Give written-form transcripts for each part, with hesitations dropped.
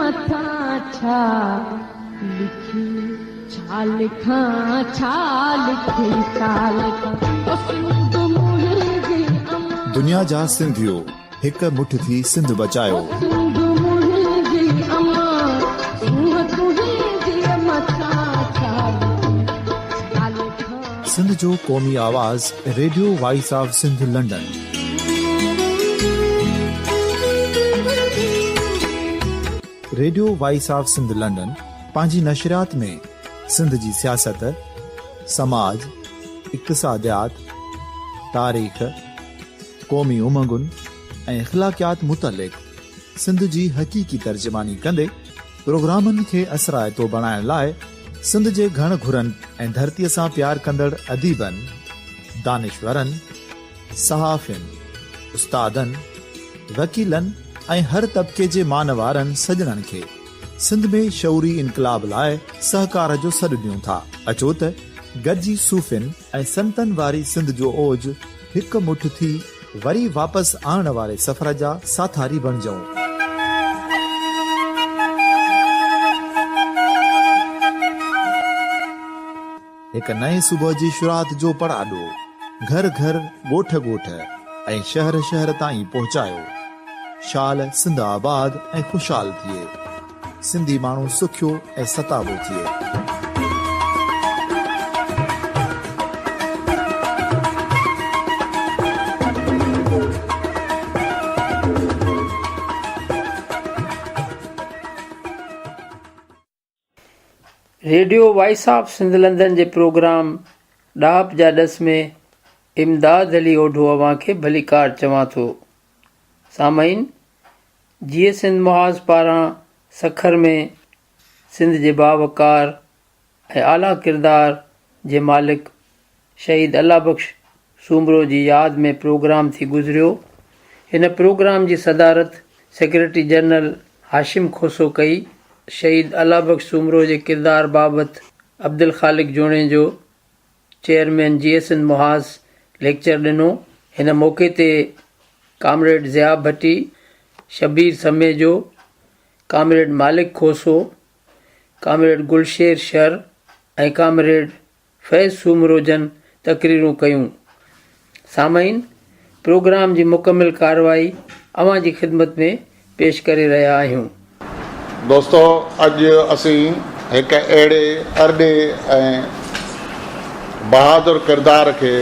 مٿان ڇا لکي ڇا لکان ڇا لکي ڇا لکان او سنڌ منهنجي امان. دنيا جا سنڌيو هڪ مٺ ٿي سنڌ بچايو. او سنڌ منهنجي امان سونهن تنهنجي مٿان ڇا لکي ڇا لکان. سنڌ جو قومي آواز radio voice of Sindh London. Radio voice of Sindh London پنهنجي نشريات ۾ سنڌ جي سياست، سماج، اقتصاديات، تاريخ، قومي امنگن ۽ اخلاقيات متعلق سنڌ جي حقيقي ترجماني ڪندي پروگرامن کي اثرائتو بڻائڻ لاء سنڌ جي گهڻ گهرن ۽ ڌرتيء سان پيار ڪندڙ اديبن، دانشورن، صحافين، استادن، وڪيلن ۽ هر طبقي جي مان وارن سڄڻن کي سنڌ ۾ شعوري انقلاب لاء سهڪار جو سڏ ڏيون ٿا. اچو ته گڏجي صوفين ۽ سنتن واري سنڌ جو اوج هڪ مٺ ٿي وري واپس آڻڻ واري سفر جا ساٿاري بڻجون. هڪ نئين صبح جي شروعات جو پڙاڏو گهر گهر، ڳوٺ ڳوٺ ۽ شهر شهر تائين پهچايو. شال سنڌ آباد ۽ خوشحال ٿئي. سنڌي ماڻهو سکيو ۽ ستابو ٿئي. Radio voice of Sindh London جي پروگرام ڏاهپ جا ڏس ۾ امداد علي اوڍو اوهان کي ڀليڪار چوان ٿو. سامعين! جيئي سنڌ محاذ پاران سکر ۾ سنڌ جي باوقار ۽ اعليٰ ڪردار جي مالڪ شهيد الله بخش سومرو جي ياد ۾ پروگرام ٿي گذريو. هن پروگرام جي صدارت سيڪريٽري جنرل هاشم کوسو ڪئي. شهيد الله بخش سومرو جي ڪردار بابت عبدالخالق جوڻيجو چيئرمين جيئي سنڌ محاذ ليڪچر ڏنو. هن موقعي تي ڪامريڊ ضياء ڀٽي، شبير سميجو، ڪامريڊ مالڪ کوسو، ڪامريڊ گلشير شر ۽ ڪامريڊ فيض سومرو جن تقريرون ڪيون. سامعين! پروگرام جي مڪمل ڪارروائي اوهان جي خدمت ۾ پيش ڪري رهيا آهيون. دوستو اڄ اسين هڪ اهڙي ارڏي ۽ بهادر ڪردار کي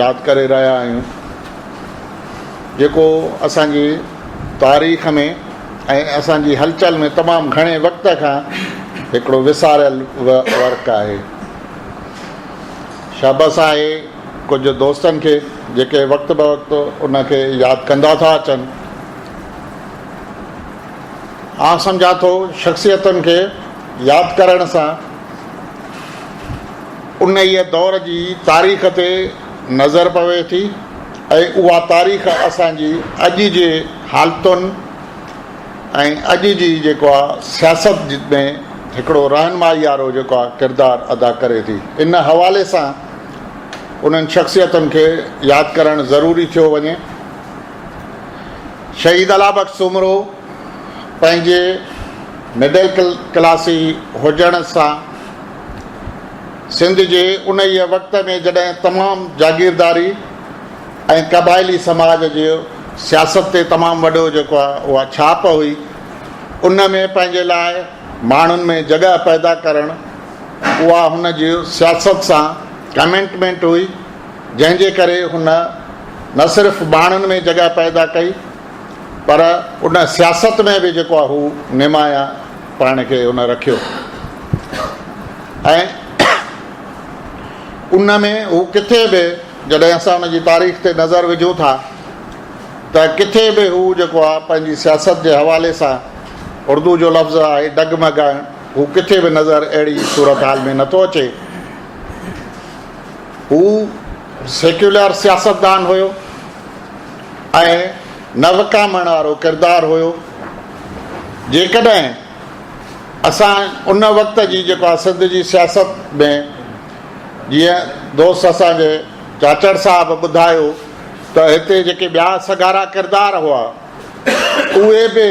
ياد ڪري رهيا آهيون جيڪو اسان جي تاريخ ۾ ۽ اسان جي هلچل ۾ تمام گهڻي وقت کان هڪڙو وساريل ورق آهي. شابس آهي ڪجهه دوستن کي جيڪي وقت بوقت ان کي ياد ڪندا ٿا اچن. آئون سمجهان ٿو شخصيتن کي ياد ڪرڻ سان انهيء دور جي تاريخ تي نظر پوي ٿي ۽ اها تاريخ اسان جي اڄ جي حالتن ۽ اڄ جي جيڪو آ سياست ۾ هڪڙو رهنمائي وارو جيڪو آ ڪردار ادا ڪري ٿي. ان حوالي سان انهن شخصيتن کي ياد ڪرڻ ضروري ٿيو وڃي. شهيد الله بخش سومرو پنهنجي مڊل ڪلاسي هجڻ سان سنڌ جي انهيء وقت ۾ جڏهن تمام جاگيرداري ۽ قبائلي سماج جي سياست تي تمام وڏو جيڪو آهي اها ڇاپ هئي ان ۾ پنهنجي لاء ماڻهن ۾ جڳهه پيدا ڪرڻ اها هن جي سياست سان ڪمٽمينٽ هئي جنهن جي ڪري هن نه صرف ماڻهن ۾ جڳهه پيدا ڪئي پر ان سياست ۾ به جيڪو آهي هو نمايان پاڻ کي هن رکيو ۽ ان ۾ هو ڪٿي به جڏهن اسان ان جي تاريخ تي نظر وجهون ٿا ته ڪٿي به هو جيڪو آهي پنهنجي سياست جي حوالي سان اردو جو لفظ آهي ڊگمگائڻ هو ڪٿي به نظر اهڙي صورتحال ۾ نٿو اچي. هو سيڪيولر سياستدان هيو ۽ نه وڪامڻ وارو ڪردار هيو. جيڪڏهن اسان ان وقت جي جيڪو آهي سنڌ جي سياست ۾ جيئن دوست اسان جي چاچڙ صاحب ٻڌايو ته هتي جيڪي ٻيا سگهارا ڪردار هئا اهي به.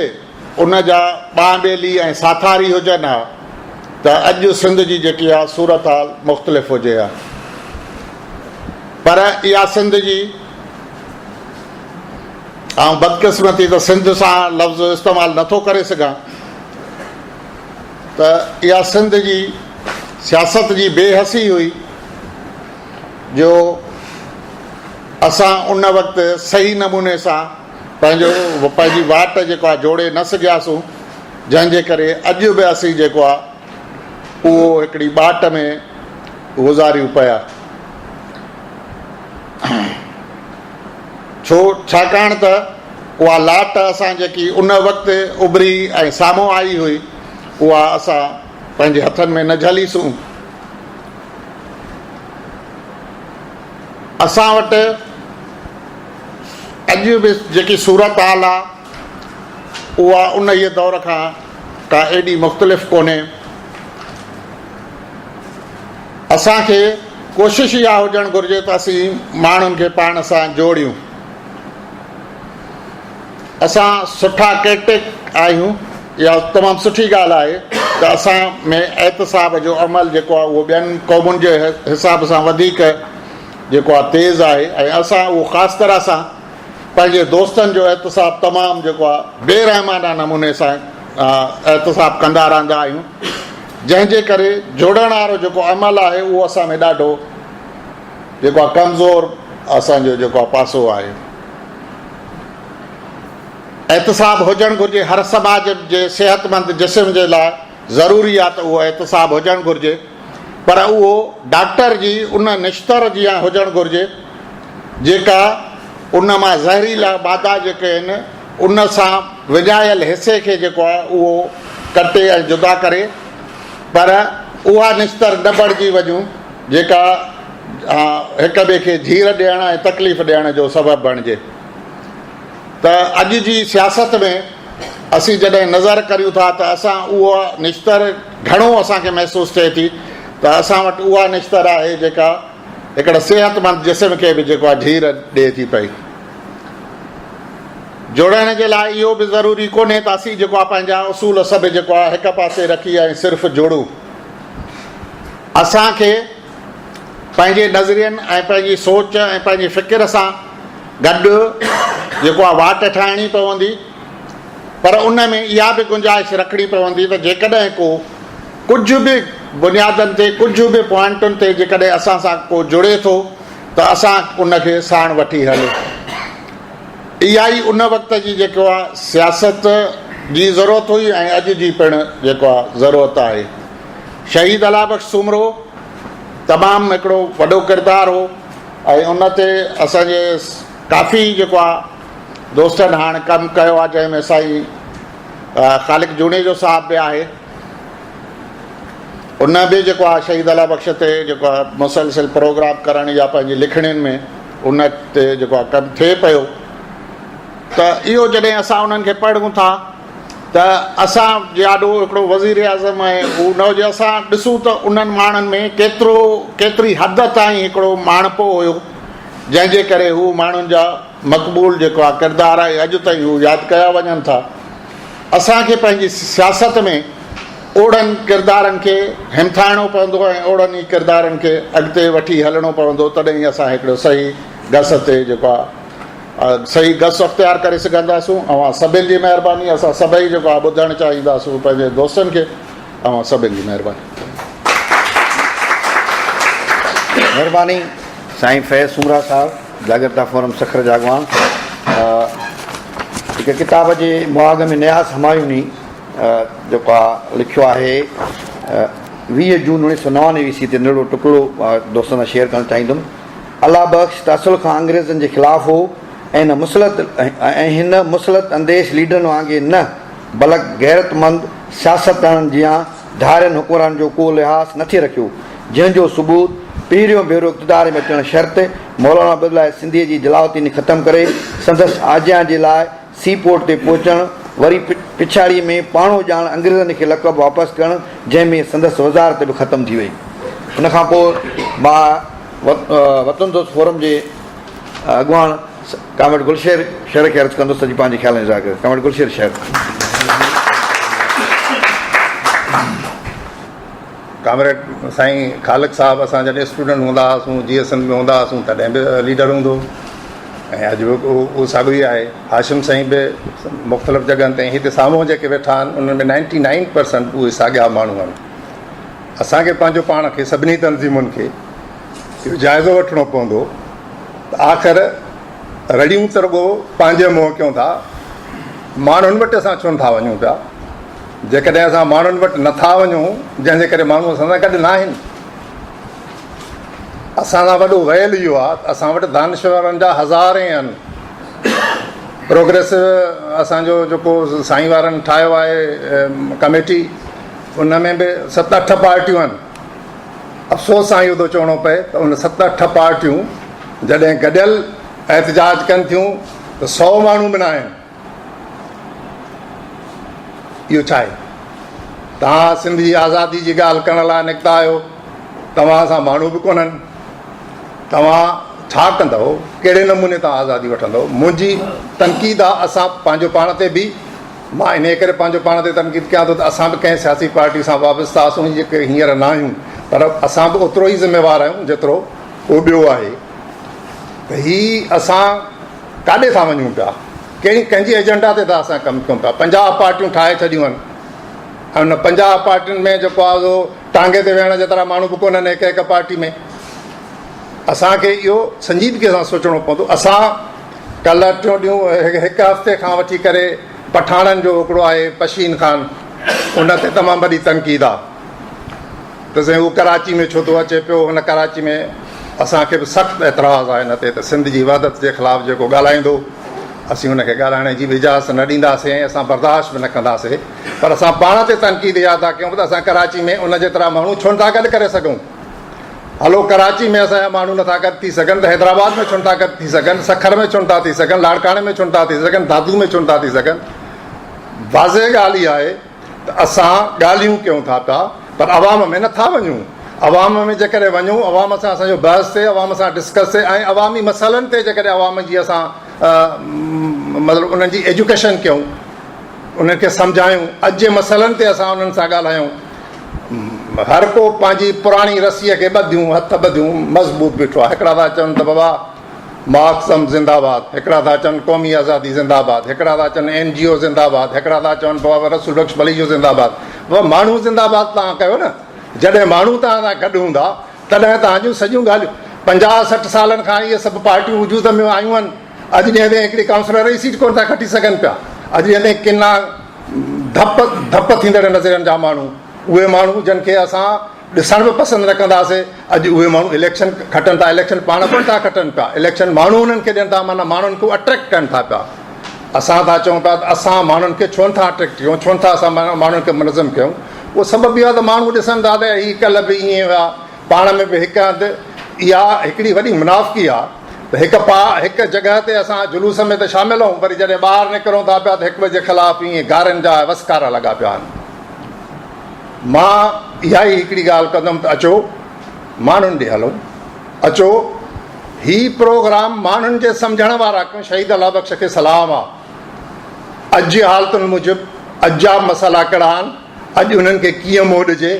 ان جا ٻانهن ٻيلي ۽ ساٿاري هجن ها ته اڄ سنڌ جي جيڪي آ صورتحال مختلف هجي ها پر اها سنڌ جي آئون بدقسمتي ته سنڌ سان لفظ استعمال نٿو ڪري سگهان ته اها سنڌ جي سياست جي بي حسي هئي جو اسان ان وقت صحيح نموني سان پنهنجو پنهنجي واٽ جيڪو آهي جوڙي نه سگهياسون جنهن جي ڪري اڄ به اسين جيڪو آهي اهو هڪڙي ٻاٽ ۾ گذاريون پيا ڇو ڇاڪاڻ ته اها لاٽ اسان جيڪي ان وقت اڀري ۽ سامهون آئي هئي اها اسان پنهنجي هٿن ۾ نه جهليسون. اسان وٽ اڄ به جيڪي صورتحال آ اها انهيء دور کان ڪا ايڏي مختلف ڪونهي. اسان کي ڪوشش اها هجڻ گهرجي ته اسين ماڻهن کي پاڻ سان جوڙيون. اسان سٺا ڪرٽڪ آهيون، اها تمام سٺي ڳالهه آهي ته اسان ۾ احتساب جو عمل جيڪو آهي اهو ٻين قومن جي حساب سان وڌيڪ جيڪو آهي تيز آهي ۽ اسان اهو خاص طرح سان پنهنجي دوستن جو احتساب تمام جيڪو آهي بي رحمانه نموني سان احتساب ڪندا رهندا آهيون جنهن جي ڪري جوڙڻ وارو جيڪو عمل آهي اهو اسان ۾ ڏاڍو جيڪو آهي ڪمزور اسان جو جيڪو آهي پاسو آهي. احتساب هجڻ گهرجي، هر سماج جي صحتمند جسم جي لاء ضروري آهي ته اهو احتساب هجڻ گهرجي پر اهو ڊاڪٽر جي ان نشتر جيان هجڻ گهرجي جيڪا ان مان زهريلا مادا جيڪي آهن ان سان وڃايل حصي کي جيڪو آهي اهو ڪٽي ۽ جدا ڪري پر اها نشتر نه بڻجي وڃون جيڪا هڪ ٻئي کي جهير ڏيڻ ۽ تڪليف ڏيڻ جو سبب بڻجي ته اڄ جي سياست ۾ اسين جڏهن نظر ڪريون ٿا ته اسان اها نشتر گهڻو اسان کي محسوس ٿئي ٿي ته اسان وٽ اها نشتر آهي جيڪا هڪڙي صحتمند جسم کي به جيڪو آهي جهير ڏئي ٿي پئي. جوڙڻ جي لاء اهو به ضروري ڪونهي ته اسين جيڪو آهي پنهنجا اصول سڀ جيڪو آهي هڪ پاسي رکي ۽ صرف جوڙون. اسان کي پنهنجي نظرين ۽ پنهنجي سوچ ۽ پنهنجي فڪر سان گڏ جيڪو آهي واٽ ٺاهڻي پوندي پر ان ۾ اها به گنجائش رکڻي پوندي ته جيڪڏهن ڪو ڪجهه به بنيادن تي ڪجهه به پوائنٽن تي جيڪڏهن اسان سان ڪو جڙي ٿو ته اسان ان کي ساڻ وٺي هلون. اها ئي ان وقت جي جيڪو آهي سياست جي ضرورت هئي ۽ اڄ جي پڻ جيڪو آهي ضرورت آهي. شهيد الله بخش سومرو تمام هڪڙو وڏو ڪردار هو ۽ ان تي اسان جي ڪافي جيڪو آهي دوستن هاڻ ڪم ڪيو آهي جنهن ۾ سائين خالق جوڻيجو صاحب به آهي ان به جيڪو آهي شهيد الله بخش تي جيڪو آهي مسلسل پروگرام ڪرڻ يا پنهنجي لکڻين ۾ ان تي جيڪو آهي ڪم ٿئي پيو ته اهو جڏهن اسان انهن کي پڙهون ٿا ته اسان جي آڏو هڪڙو وزير اعظم ۽ هو نه هجي اسان ڏسون ته انهن ماڻهن ۾ ڪيترو ڪيتري حد تائين هڪڙو ماڻهپو هيو جنهن جي ڪري هو ماڻهن جا مقبول جيڪو آهي ڪردار آهي اڄ تائين هو ياد ڪيا وڃن ٿا اسان کي پنهنجي سياست ۾ اوڙن ڪردارن کي همٿائڻو پوندو ۽ اوڙن ئي ڪردارن کي اڳتي وٺي هلڻو پوندو تڏهن ئي اسان هڪڙو صحيح گس تي جيڪو آهي صحيح گس اختيار ڪري سگهنداسون. اوهان سڀن جي مهرباني. اسان سڀئي جيڪو آهي ٻڌڻ چاهينداسون پنهنجي دوستن کي. اوهان سڀن جي مهرباني. مهرباني سائين فيض سومرا صاحب جاڳرتا فورم سکر جا اڳواڻ هڪ ڪتاب جي مهاڳ ۾ نياز همايوني جيڪو آ لکيو آهي 20 جون 1999 عيسوي تي ننڍڙو ٽڪرو دوستن سان شيئر ڪرڻ چاهيندم. الله بخش ته اصل کان انگريزن جي خلاف هو ۽ نه مسلط ۽ هن مسلط انديش ليڊرن وانگي نه بلڪ غيرتمند سياستدانن جيان ڌارين حڪمرانن جو ڪو لحاظ نٿي رکيو جنهن جو ثبوت پهريون ڀيرو اقتدار ۾ اچڻ شرط مولانا عبيدالله سنڌيء جي جلاوطني ختم ڪري سندس آجيان جي لاء سي پورٽ تي پهچڻ، وري پڇاڙيء ۾ پاڻو ڄاڻ انگريزن کي لقب واپس ڪرڻ، جنهن ۾ سندس وزارت به ختم ٿي وئي. ان کان پوء مان وطن دوست فورم جي اڳواڻ ڪامريڊ گلشير شر کي عرض ڪندس ته جي پنهنجي خيالن جو اظهار ڪري. ڪامريڊ گلشير شر. ڪامريڊ سائين خالق صاحب اسان جڏهن اسٽوڊنٽ هوندا هئاسون جيئي سنڌ ۾ هوندا هئاسون تڏهن به ليڊر هوندو هو ۽ اڄ به اهو ساڳيو ئي آهي. هاشم سائين به مختلف جڳهن تي هتي سامهون جيڪي ويٺا آهن انهن ۾ نائنٽي نائن پرسنٽ اهي ساڳيا ماڻهو آهن. اسان کي پنهنجو پاڻ کي سڀني تنظيمن کي اهو جائزو وٺڻو پوندو ته آخر رڙيون ته رڳو پنهنجي منهن ڪيون ٿا، ماڻهن وٽ اسان ڇو نٿا وڃون پيا؟ جيڪڏهن اسان ماڻهن وٽ نٿا وڃون جنهن جي ڪري ماڻهو اسان سان گڏ ناهن. اسان سان وڏو ويل اهو آهي ته اسان وٽ دانشورن جا هزارين آهن. پروگريسو اسان جو جيڪو سائين وارن ٺاهيو آهي ڪميٽي ان ۾ به ست اٺ پارٽيون آهن. افسوس سان اهو ٿو چوڻو پئي ته ان ست اٺ پارٽيون جڏهن گڏيل احتجاج ڪن ٿيون ته سئو ماڻهو به ناهن. اهو ڇا آهي؟ توهان سنڌ جي آزادي جي ڳالهه ڪرڻ لاء نڪتا آهيو، توهان سان ماڻهو به ڪونهن، توهان ڇا ڪندؤ، ڪهڙي نموني توهان آزادي وٺندؤ؟ منهنجي تنقيد آهي اسان پنهنجو پاڻ تي به، مان انهيء ڪري پنهنجو پاڻ تي تنقيد ڪيان ٿو ته اسان به ڪنهن سياسي پارٽي سان وابسته آسون جيڪي هينئر ناهيون، پر اسان به اوترو ئي ذميوار آهيون جيترو ڪو ٻيو آهي ته هي اسان ڪاڏي ٿا وڃون پيا، ڪهڙي ڪنهن جي ايجنڊا تي ٿا اسان ڪم ڪيون پيا، 50 پارٽيون ٺاهي ڇڏيون آهن ۽ ان 50 پارٽين ۾ جيڪو آهي سو ٽانگي تي ويهڻ جيترا ماڻهو به ڪونهن هڪ هڪ پارٽي ۾. اسان کي اهو سنجيدگي سان سوچڻو پوندو. اسان ڪلهه ٽيون ڏينهن هڪ هفتي کان وٺي ڪري پٺاڻن جو هڪڙو آهي پشين خان ان تي تمام وڏي تنقيد آهي. ته سائين هو ڪراچي ۾ ڇو ٿو اچي پيو، هن ڪراچي ۾ اسان کي به سخت اعتراض آهي ان تي ته سنڌ جي وحدت جي خلاف جيڪو ڳالهائيندو اسين ان کي ڳالهائڻ جي به اجازت نه ڏينداسين ۽ اسان برداشت به نه ڪنداسين پر اسان پاڻ تي تنقيد اها ٿا ڪيون ته اسان ڪراچي ۾ ان جيترا ماڻهو ڇو نٿا گڏ ڪري سگهون. هلو ڪراچي ۾ اسان جا ماڻهو نٿا گڏ ٿي سگهن ته حيدرآباد ۾ ڇو نٿا گڏ ٿي سگهن، سکر ۾ ڇو نٿا ٿي سگهن، لاڙڪاڻي ۾ ڇو نٿا ٿي سگهن، دادو ۾ ڇو نٿا ٿي سگهن. واضح ڳالهه اها آهي ته اسان ڳالهيون ڪيون ٿا پيا پر عوام ۾ نٿا وڃون. عوام ۾ جيڪڏهن وڃون، عوام سان اسان جو بحث ٿئي، عوام سان ڊسڪس ٿئي ۽ عوامي مسئلن تي جيڪڏهن عوام جي اسان مطلب انهن جي ايجوڪيشن ڪيون، انهن کي سمجهايون، اڄ جي مسئلن تي اسان انهن سان ڳالهايون، هر ڪو پنهنجي پراڻي رسيء کي ٻڌيون، هٿ ٻڌيون مضبوط بيٺو آهي. هڪڙا ٿا چون ته بابا مارڪسزم زنده باد، هڪڙا ٿا چون قومي آزادي زنده باد، هڪڙا ٿا چون اين جي او زنده باد، هڪڙا ٿا چون بابا رسول بخش پليجو زنده باد. بابا ماڻهو زنده باد توهان ڪيو نه، جڏهن ماڻهو توهان سان گڏ هوندا تڏهن توهان جون سڄيون ڳالهيون. 50 60 سالن کان اهي سڀ پارٽيون وجود ۾ آيون آهن، اڄ ڏينهن تائين هڪڙي ڪائونسلر جي سيٽ ڪونه ٿا کٽي سگهن پيا. اڄ ڏينهن تائين ڪنا ڌپ ڌپ ٿيندڙ نظرين جا ماڻهو، اهي ماڻهو جن کي اسان ڏسڻ به پسند نه ڪنداسي، اڄ اهي ماڻهو اليڪشن کٽن ٿا، اليڪشن پاڻ ڪونه ٿا کٽن پيا، اليڪشن ماڻهو انهن کي ڏين ٿا، معنيٰ ماڻهن کي اٽريڪٽ ڪن ٿا پيا. اسان ٿا چئون پيا ته اسان ماڻهن کي ڇو نٿا اٽريڪٽ ڪيون، ڇو نٿا اسان ماڻهن کي منظم ڪيون؟ اهو سبب اهو آهي ته ماڻهو ڏسن ٿا ته هي ڪلهه به ائين هيا، پاڻ ۾ به هڪ هنڌ اها هڪڙي وڏي منافقي آهي ته هڪ پا هڪ جڳهه تي اسان جلوس ۾ ته شامل آهيون پر جڏهن ٻاهر نڪرون ٿا پيا ته هڪ ٻئي جي خلاف ائين گارين جا وسڪارا لڳا پيا آهن. مان اها ئي هڪڙي ڳالهه ڪندم ته اچو ماڻهن ڏي هلون، اچو هي پروگرام ماڻهن جي سمجهڻ وارا ڪيون. شهيد الله بخش کي سلام آ، اڄ جي حالتن موجب اڄ جا مسئلا ڪهڙا آهن، اڄ انهن کي ڪيئن منهن ڏجي،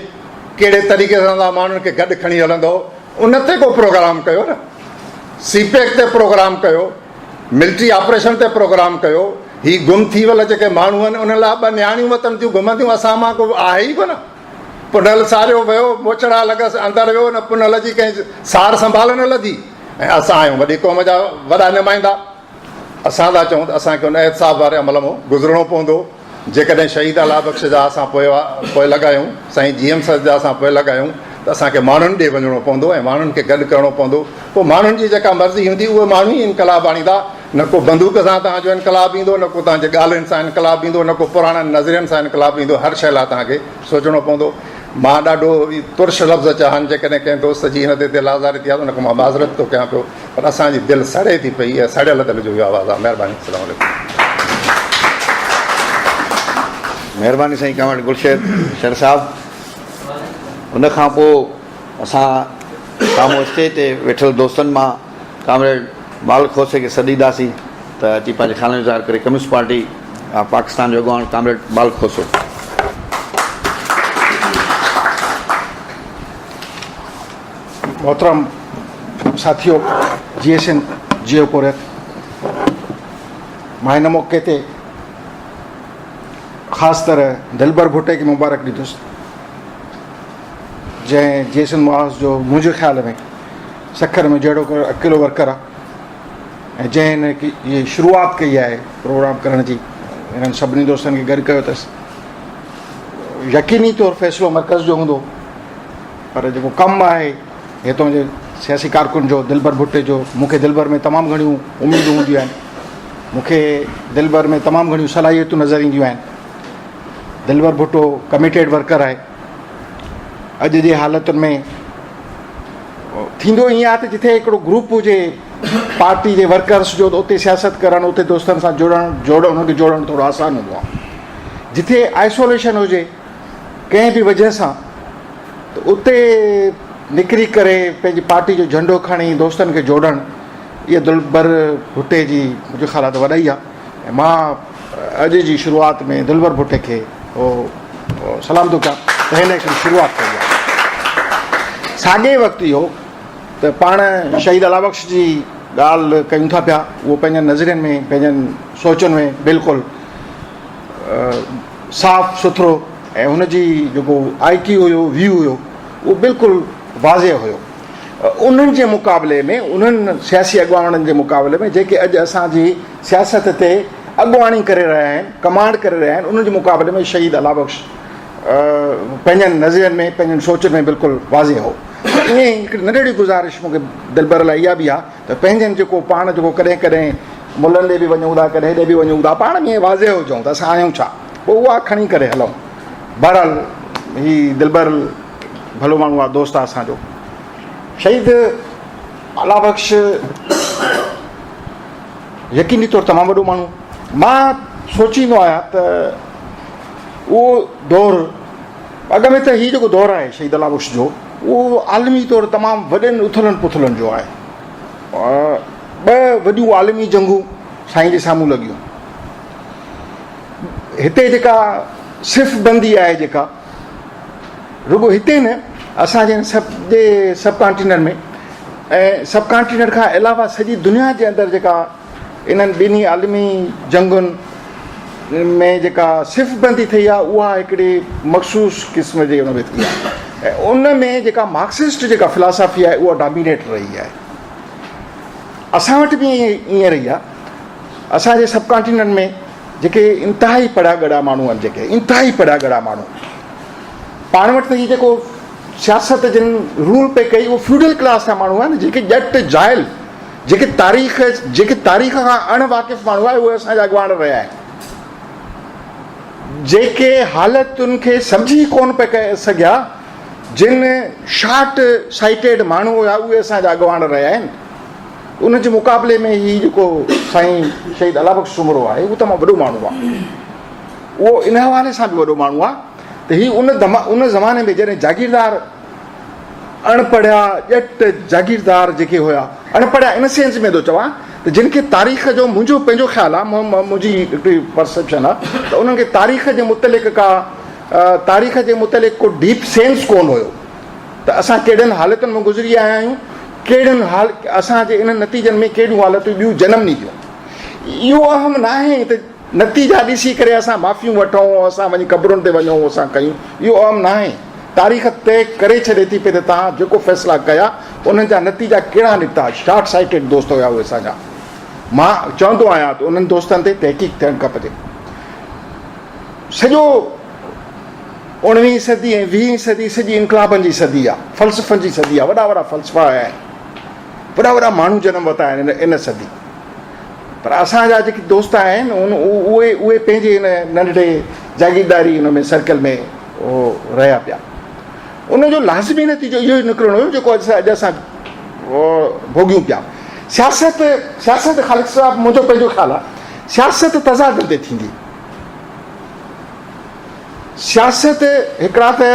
ڪهڙي طريقي سان توهان ماڻهن کي گڏ کڻي هلندؤ، ان تي ڪو پروگرام ڪيو نه، سي پيڪ تي پروگرام ڪيو، ملٽري آپريشن تي پروگرام ڪيو. هي گم ٿي ويل جيڪي ماڻهو آهن انهن لاء ٻه نياڻيون وتن ٿيون گهمنديون، اسان مان ڪو آهي ئي ڪونه. پنهل ساريو ويو، موچڙا لڳس، اندر ويو، نه پنهل جي ڪنهن سار سنڀال نه لڌي ۽ اسان آهيون وڏي قوم جا وڏا نمائندا. اسان ٿا چئون ته اسان کي ان احتساب واري عمل مان گذرڻو پوندو. جيڪڏهن شهيد الله بخش جا اسان پوئلڳ آهيون، سائين جي ايم سيد جا اسان پوئلڳ آهيون ته اسان کي ماڻهن ڏي وڃڻو پوندو ۽ ماڻهن کي گڏ ڪرڻو پوندو. پوء ماڻهن جي جيڪا مرضي هوندي اهي ماڻهو ئي انقلاب آڻيندا. نه ڪو بندوق سان توهان جو انقلاب ايندو، نه ڪو توهان جي ڳالهين سان انقلاب ايندو، نه ڪو پراڻن نظرين سان انقلاب ايندو. هر شيء لاء توهان کي سوچڻو پوندو. مان ڏاڍو ترش لفظ چيا آهن، جيڪڏهن ڪنهن دوست جي هن تي دل آزاري ٿي آهي ته ان کان مان معذرت ٿو ڪيان پيو. پر اسان جي دل سڙي ٿي پئي ۽ سڙيل دل جو اهو آواز آهي. مهرباني. السلام عليڪم. مهرباني سائين ڪامريڊ گلشير شر صاحب. ان کان پوء اسان سامهون اسٽيج تي ويٺل دوستن مان ڪامريڊ مالڪ کوسي کي سڏينداسين ته اچي پنهنجي خيالن جو اظهار ڪري. ڪميونسٽ پارٽي آف پاڪستان جو اڳواڻ ڪامريڊ مالڪ کوسو. محترم ساٿيو جيئي سنڌ جيئي پورهيت مان هن موقعي تي خاص طرح دلبر ڀٽي کي مبارڪ ڏيندس جنهن جيئي سنڌ محاذ جو منهنجي خيال ۾ سکر ۾ جهڙو ڪر اڪيلو ورڪر آهي ۽ جنهن هن هي شروعات ڪئي آهي پروگرام ڪرڻ جي هنن سڀني دوستن کي گڏ ڪيو اٿس يقيني طور فيصلو مرڪز جو هوندو پر جيڪو ڪم آهي هتان جي سياسي ڪارڪن جو دلبر ڀٽي جو مون کي دلبر ۾ تمام گهڻيون اميدون هونديون آهن مون کي دلبر ۾ تمام گهڻيون صلاحيتون نظر اينديون آهن دلبر ڀٽو ڪميٽيڊ ورڪر آهي اڄ جي حالتن ۾ ٿيندو ائين آهي ته جتي هڪڙو گروپ هجي پارٽي جي ورڪرس جو ته اتي سياست ڪرڻ اتي دوستن سان جڙڻ جوڙ انهن کي جوڙڻ ٿورو آسان هوندو آهي جتي آئسوليشن هجي ڪنهن به وجه سان ته اتي نڪري ڪري پنهنجي پارٽي جو جهنڊو کڻي دوستن کي جوڙڻ اها دلبر ڀٽي جي منهنجو خيال آهي ته وڏائي آهي ۽ مان اڄ جي شروعات ۾ دلبر ڀٽي کي سلام ٿو ڪيان ته هن هڪڙي شروعات ڪئي آهي. ساڳئي وقت اهو ته پاڻ شهيد الله بخش جي ڳالهه ڪيون ٿا پيا اهو پنهنجن نظرين ۾ پنهنجن سوچن ۾ بلڪل صاف سٿرو ۽ هن جي جيڪو آء ڪيو هيو ويو هيو اهو بلڪل واضح هيو. انهن جي مقابلي ۾ انهن سياسي اڳواڻن جي مقابلي ۾ جيڪي اڄ اسان جي سياست تي اڳواڻي ڪري رهيا آهن، ڪمانڊ ڪري رهيا آهن، انهن جي مقابلي ۾ شهيد الله بخش پنهنجن نظرين ۾ پنهنجن سوچن ۾ بلڪل واضح هو. ائين ئي هڪڙي ننڍڙي گذارش مون کي دلبر لاء اها به آهي ته پنهنجن جيڪو پاڻ جيڪو ڪڏهن ڪڏهن ملن ڏي به وڃون ٿا ڪڏهن هيڏي به وڃون ٿا پاڻ ۾ واضح هجون ته اسان آهيون ڇا پوء اها کڻي ڪري هلون. بهرحال هي دلبر ڀلو ماڻهو آهي دوست آهي اسان جو. شهيد الله بخش يقيني طور تمام وڏو ماڻهو مان سوچيندو آهيان ته اهو دور اڳ ۾ ته هي جيڪو دور آهي شهيد الله بخش جو اهو عالمي طور تمام وڏين اٿلن پٿلن جو آهي ٻه وڏيون عالمي جنگون سائين جي سامهون لڳيون هتي جيڪا صف بندي آهي جيڪا رڳو هتي نه اسان جي سڄي سب ڪانٽينر ۾ ۽ سب ڪانٽينر کان علاوه سڄي دنيا جي اندر جيڪا انهن ٻنهي عالمي جنگن ۾ جيڪا صف بندي ٿي آهي اها هڪڙي مخصوص قسم جي ان ۾ ٿي آهي ۽ ان ۾ جيڪا مارڪسسٽ جيڪا فلاسافي آهي اها ڊامينيٽ رهي آهي اسان وٽ به ائين رهي آهي اسان جي سب ڪانٽينر ۾ جيڪي انتهائي پڙهيا ڳڙهيا ماڻهو آهن جيڪي انتهائي پڙهيا ڳڙهيا ماڻهو پاڻ وٽ ته هي جيڪو سياست جن رول پئي ڪئي اهو فيوڊل ڪلاس جا ماڻهو آهن جيڪي ڄٽ جاهل جيڪي تاريخ جيڪي تاريخ کان اڻ واقف ماڻهو آهي اهي اسان جا اڳواڻ رهيا آهن جيڪي حالتن کي سمجهي ڪون پئي سگهيا جن شارٽ سائيٽيڊ ماڻهو هيا اهي اسان جا اڳواڻ رهيا آهن ان جي مقابلي ۾ هي جيڪو سائين شهيد الله بخش سومرو آهي اهو تمام وڏو ماڻهو آهي اهو ان حوالي سان به وڏو ماڻهو آهي ته هي ان ان زماني ۾ جڏهن جاگيردار اڻ پڙهيا ڄٽ جاگيردار جيڪي هيا اڻ پڙهيا ان سينس ۾ ٿو چوان ته جن کي تاريخ جو منهنجو پنهنجو خيال آهي منهنجي هڪڙي پرسيپشن آهي ته انهن کي تاريخ جي متعلق ڪا تاريخ جي متعلق ڪو ڊيپ سينس ڪون هيو ته اسان ڪهڙين حالتن مان گذري آيا آهيون، ڪهڙين حال اسان جي انهن نتيجن ۾ ڪهڙيون حالتون ٻيون جنم ڏينديون. اهو اهم ناهي ته نتيجا ڏسي ڪري اسان معافيون وٺون، اسان وڃي قبرن تي وڃون، اسان ڪيون، اهو اهم ناهي. تاريخ طئي ڪري ڇڏي ٿي پئي ته توهان جيڪو فيصلا ڪيا انهن جا نتيجا ڪهڙا نڪتا. شارٽ سائيٽيڊ دوست هيا اهي اسان جا. مان چوندو آهيان ته انهن دوستن تي تحقيق ٿيڻ کپجي. سڄو اوڻويهين صدي ۽ ويهين صدي سڄي انقلابن جي صدي آ، فلسفن جي صدي آ، وڏا وڏا فلسفا آيا آهن، وڏا وڏا ماڻهو جنم ورتا آهن ان صدي. پر اسان جا جيڪي دوست آهن اهي اهي پنهنجي ان ننڍڙي جاگيرداري ان ۾ سرڪل ۾ رهيا پيا. ان جو لازمي نتيجو اهو ئي نڪرڻو هيو جيڪو اڄ اسان ڀوڳيون پيا. سياست سياست خالق صاحب منهنجو پنهنجو خيال آ سياست تضادن تي ٿيندي. سياست هڪڙا ته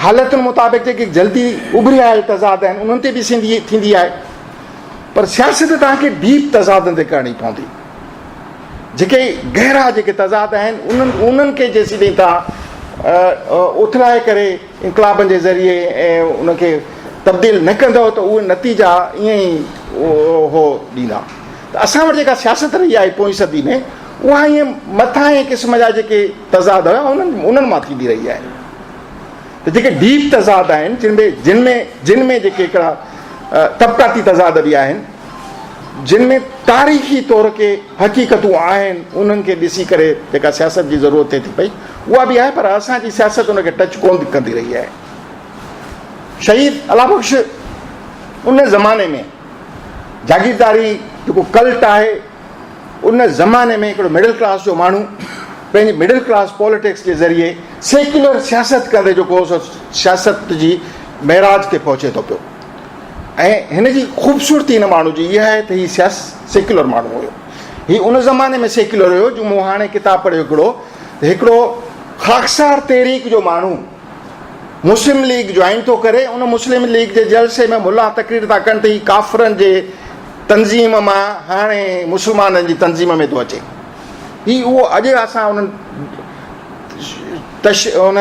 حالتن مطابق جيڪي جلدي اڀري آيل تضاد آهن انهن تي به سنڌي ٿيندي آهي پر سياست توهان کي ڊيپ تضادن تي ڪرڻي پوندي جيڪي گهرا جيڪي تضاد آهن انهن انهن کي جيسين تائين توهان اٿلائي ڪري انقلابن جي ذريعي ۽ ان کي تبديل نه ڪندؤ ته اهي نتيجا ائين ئي هو ڏيندا. ته اسان وٽ جيڪا سياست رهي آهي پوئين صدي ۾ اها ائين مٿانهين قسم جا جيڪي تضاد هيا انهن انهن مان ٿيندي رهي آهي. ته جيڪي ڊيپ تضاد آهن جن ۾ جن ۾ جن ۾ جيڪي هڪڙا طبقاتي تضاد به آهن جن ۾ تاريخي طور ڪي حقيقتون آهن انهن کي ڏسي ڪري جيڪا سياست جي ضرورت ٿئي ٿي پئي اها به آهي پر اسان جي سياست ان کي ٽچ ڪون ڪندي رهي آهي. شهيد الله بخش ان زماني ۾ جاگيرداري جيڪو ڪلٽ آهي ان زماني ۾ هڪڙو مڊل ڪلاس جو ماڻهو پنهنجي مڊل ڪلاس پاليٽڪس جي ذريعي سيڪيولر سياست ڪندي جيڪو هو سو سياست جي معراج تي پهچي ٿو پيو ۽ هن جي خوبصورتي هن ماڻهو جي اها آهي ته هي سياس سيڪيولر ماڻهو هيو. هي ان زماني ۾ سيڪيولر هيو جو مون هاڻي ڪتاب پڙهيو هڪڙو ته هڪڙو خاڪسار تحريڪ جو ماڻهو مسلم ليگ جوائن ٿو ڪري ان مسلم ليگ جي جلسي ۾ ملا تقرير ٿا ڪن ته هي ڪافرن جي تنظيم مان هاڻي مسلمانن جي تنظيم ۾ ٿو اچي. هي اهو اڄ اسان انهن تش ان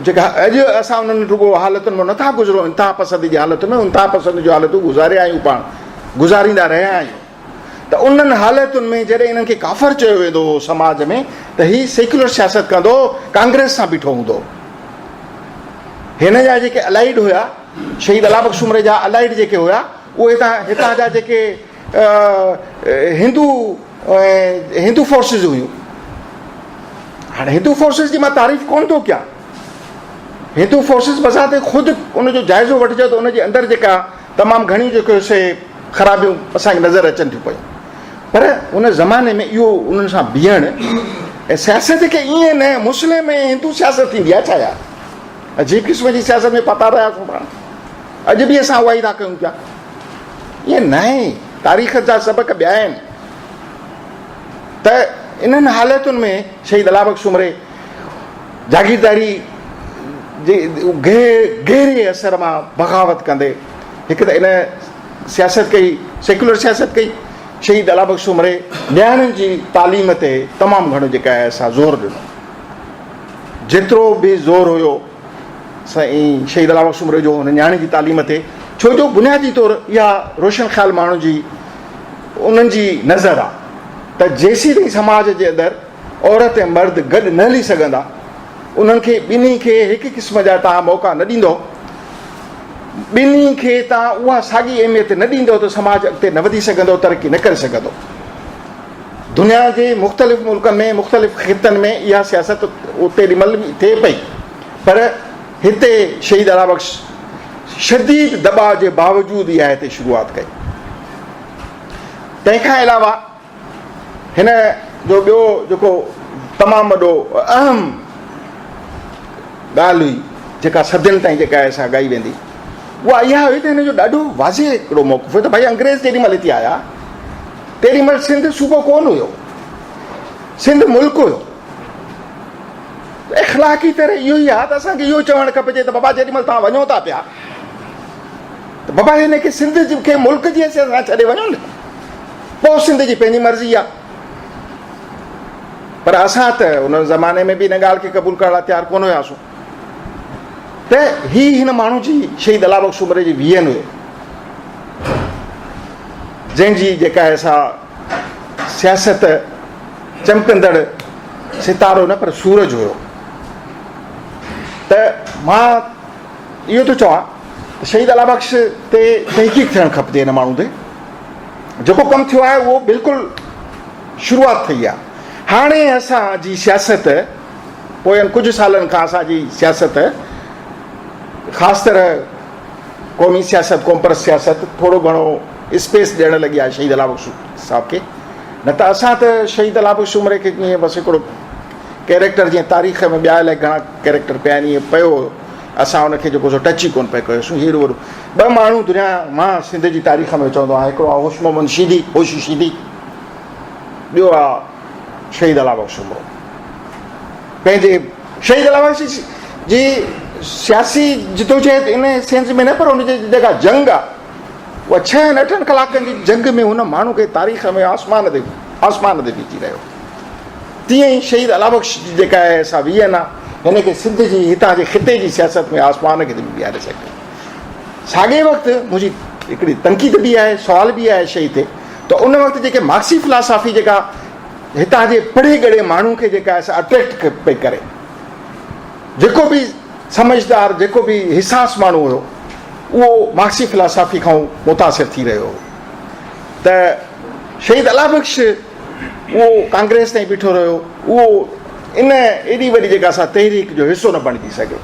جيڪا اڄ اسان انهن رڳو حالتن مان نٿا گذرون انتها پسندي جي حالتن ۾ انتها پسندي جون حالتون گذاري آيون پاڻ گذاريندا رهيا آهيون ته انهن حالتن ۾ جڏهن انهن کي ڪافر چيو ويندو هو سماج ۾ ته هي سيڪيولر سياست ڪندو ڪانگريس سان بيٺو هوندو هن جا جيڪي الائيڊ هيا شهيد الله بخش سومري جا الائيڊ جيڪي هيا اهي هتان هتان جا جيڪي هندو هندو فورسز هيون هاڻي هندو فورسز جي مان تعريف ڪون ٿو ڪيان هندو فورسز بذات خود ان جو جائزو وٺجي ته ان جي اندر جيڪا تمام گهڻيون جيڪو سي خرابيون اسان کي نظر اچن ٿيون پيون پر ان زماني ۾ اهو انهن سان بيهڻ ۽ سياست کي ائين نه مسلم ۽ هندو سياست ٿيندي آهي ڇا يار عجيب قسم جي سياست ۾ پاتا رهياسون پاڻ اڄ به اسان اها ئي ٿا ڪيون پيا ائين ناهي تاريخ جا سبق ٻيا آهن ته انهن حالتن ۾ شهيد الله بخش سومري جاگيرداري جي گهري اثر مان بغاوت ڪندي هڪ ته ان سياست ڪئي سيڪولر سياست ڪئي شهيد الله بخش سومري نياڻين جي تعليم تي تمام گهڻو جيڪا آهي سا زور ڏنو جيترو به زور هيو سائين شهيد الله بخش سومري جو هن نياڻي جي تعليم تي ڇو جو بنيادي طور اها روشن خيال ماڻهن جي انهن جي نظر آ ته جيسين تائين سماج جي اندر عورت ۽ مرد گڏ نه هلي سگهندا انهن کي ٻنهي کي هڪ قسم جا توهان موقعا نه ڏيندو ٻنهي کي توهان اها ساڳي اهميت نه ڏيندو ته سماج اڳتي نه وڌي سگهندو ترقي نه ڪري سگهندو دنيا جي مختلف ملڪن ۾ مختلف خطن ۾ اها سياست اتي مهل به ٿئي پئي پر هتي شهيد الله بخش شديد دٻاء جي باوجود اها هتي شروعات ڪئي. تنهن کان علاوه هن جو ٻيو جيڪو تمام وڏو اهم ڳالهه هئي جيڪا صدين تائين جيڪا آهي سا ڳائي ويندي اها اها هئي ته هن جو ڏاڍو واضح هڪڙو موقف هو ته ڀائي انگريز جيڏي مهل هتي آيا تيڏي مهل سنڌ صوبو ڪونه هيو سنڌ ملڪ هيو اخلاقي طرح اهو ئي آهي ته اسان کي اهو چوڻ کپجي ته بابا جيڏي مهل توهان وڃو ٿا پيا ته بابا هن کي سنڌ کي ملڪ جي حيثيت سان ڇڏي وڃو نه پوء سنڌ جي پنهنجي مرضي آهي پر اسان ته ان زماني ۾ به ان ڳالهه کي قبول ڪرڻ لاء تيار ڪونه هياسون ته هي هن ماڻهو جي شهيد الله بخش سومري جي ويهن هيو جنهن جي جيڪا آهي سا سياست چمڪندڙ ستارو نه پر سورج هيو ته مان اهو ٿو چوان ته شهيد الله بخش تي تحقيق ٿيڻ کپجي هن ماڻهو تي جيڪو ڪم ٿيو آهي اهو بلڪل شروعات ٿي آهي هاڻي اسان جي سياست پوين ڪجهه سالن کان اسان جي سياست خاص طرح قومي سياست قومپرست سياست ٿورو گهڻو اسپيس ڏيڻ لڳي آهي شهيد الله بخش صاحب کي نه ته اسان ته شهيد الله بخش سومري کي ڪيئن بس هڪڙو ڪيريڪٽر جيئن تاريخ ۾ ٻيا الائي گهڻا ڪيريڪٽر پيا آهن ائين پيو هيو اسان ان کي جيڪو سو ٽچ ئي ڪونه پئي ڪيوسون هيڏو وڏو ٻه ماڻهو دنيا مان سنڌ جي تاريخ ۾ چوندو آهيان هڪڙو آهي هوش محمد شيدي هوشو شيدي ٻيو آهي شهيد الله بخش سومرو پنهنجي شهيد الله بخش جي سياسي جدوجهد ان سينس ۾ نه پر ان جي جيڪا جنگ آهي اها ڇهن اٺن ڪلاڪن جي جنگ ۾ هن ماڻهو کي تاريخ ۾ آسمان تي آسمان تي بيٺي رهيو. تيئن ئي شهيد الله بخش جي جيڪا آهي سا ويئن آ، هن کي سنڌ جي هتان جي خطي جي سياست ۾ آسمان کي بيهاري سگهي. ساڳئي وقت منهنجي هڪڙي تنقيد به آهي، سوال به آهي شيء تي ته ان وقت جيڪي مارڪسي فلاسافي جيڪا هتان جي پڙهي ڳڙهي ماڻهو کي جيڪا آهي سا اٽريڪٽ پئي ڪري، جيڪو به سمجهدار جيڪو به حساس ماڻهو هيو اهو مارڪسي فلاسافي کان متاثر ٿي رهيو هو ته شهيد الله بخش اهو ڪانگريس تائين بيٺو رهيو اهو ان ايڏي وڏي جيڪا سا تحريڪ جو حصو نه بڻجي سگهيو.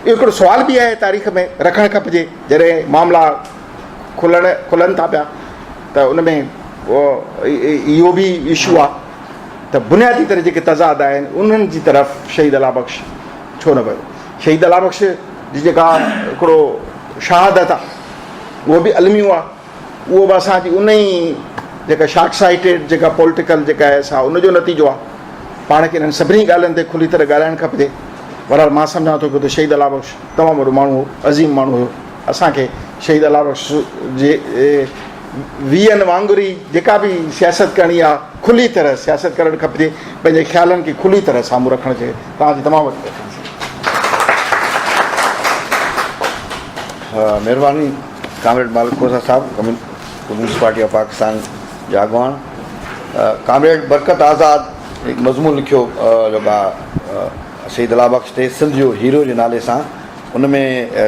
اهو هڪڙو سوال به آهي تاريخ ۾ رکڻ کپجي جڏهن معاملا کلڻ کلن ٿا پيا ته ان ۾ اهو به اشو آهي ته بنيادي طرح جيڪي تضاد آهن انهن جي طرف شهيد الله بخش ڇو نه ويو. شهيد الله بخش جي جيڪا هڪڙو شهادت آهي اهو به الميو آهي. اهو به اسان جي ان ئي جيڪا شارٽ سائيٽيڊ جيڪا پوليٽيڪل جيڪا آهي سا ان جو نتيجو آهي. پاڻ کي انهن سڀني ڳالهين تي کلي طرح ڳالهائڻ کپجي. بهرحال مان سمجهان ٿو ته شهيد الله بخش تمام وڏو ماڻهو هو، عظيم ماڻهو هيو. اسان کي شهيد الله بخش جي ويئن وانگر ئي جيڪا به سياست ڪرڻي آهي کلي طرح سياست ڪرڻ کپجي، پنهنجي خيالن کي کلي طرح سامهون رکڻ جي توهان جي تمام وڏي مهرباني. مهرباني. ڪامريڊ مالڪ کوسا صاحب ڪميونسٽ پارٽي آف پاڪستان جا اڳواڻ ڪامريڊ برڪت آزاد هڪ مضمون لکيو جيڪا شهيد الله بخش تي سنڌ جو هيرو جي نالي سان ان ۾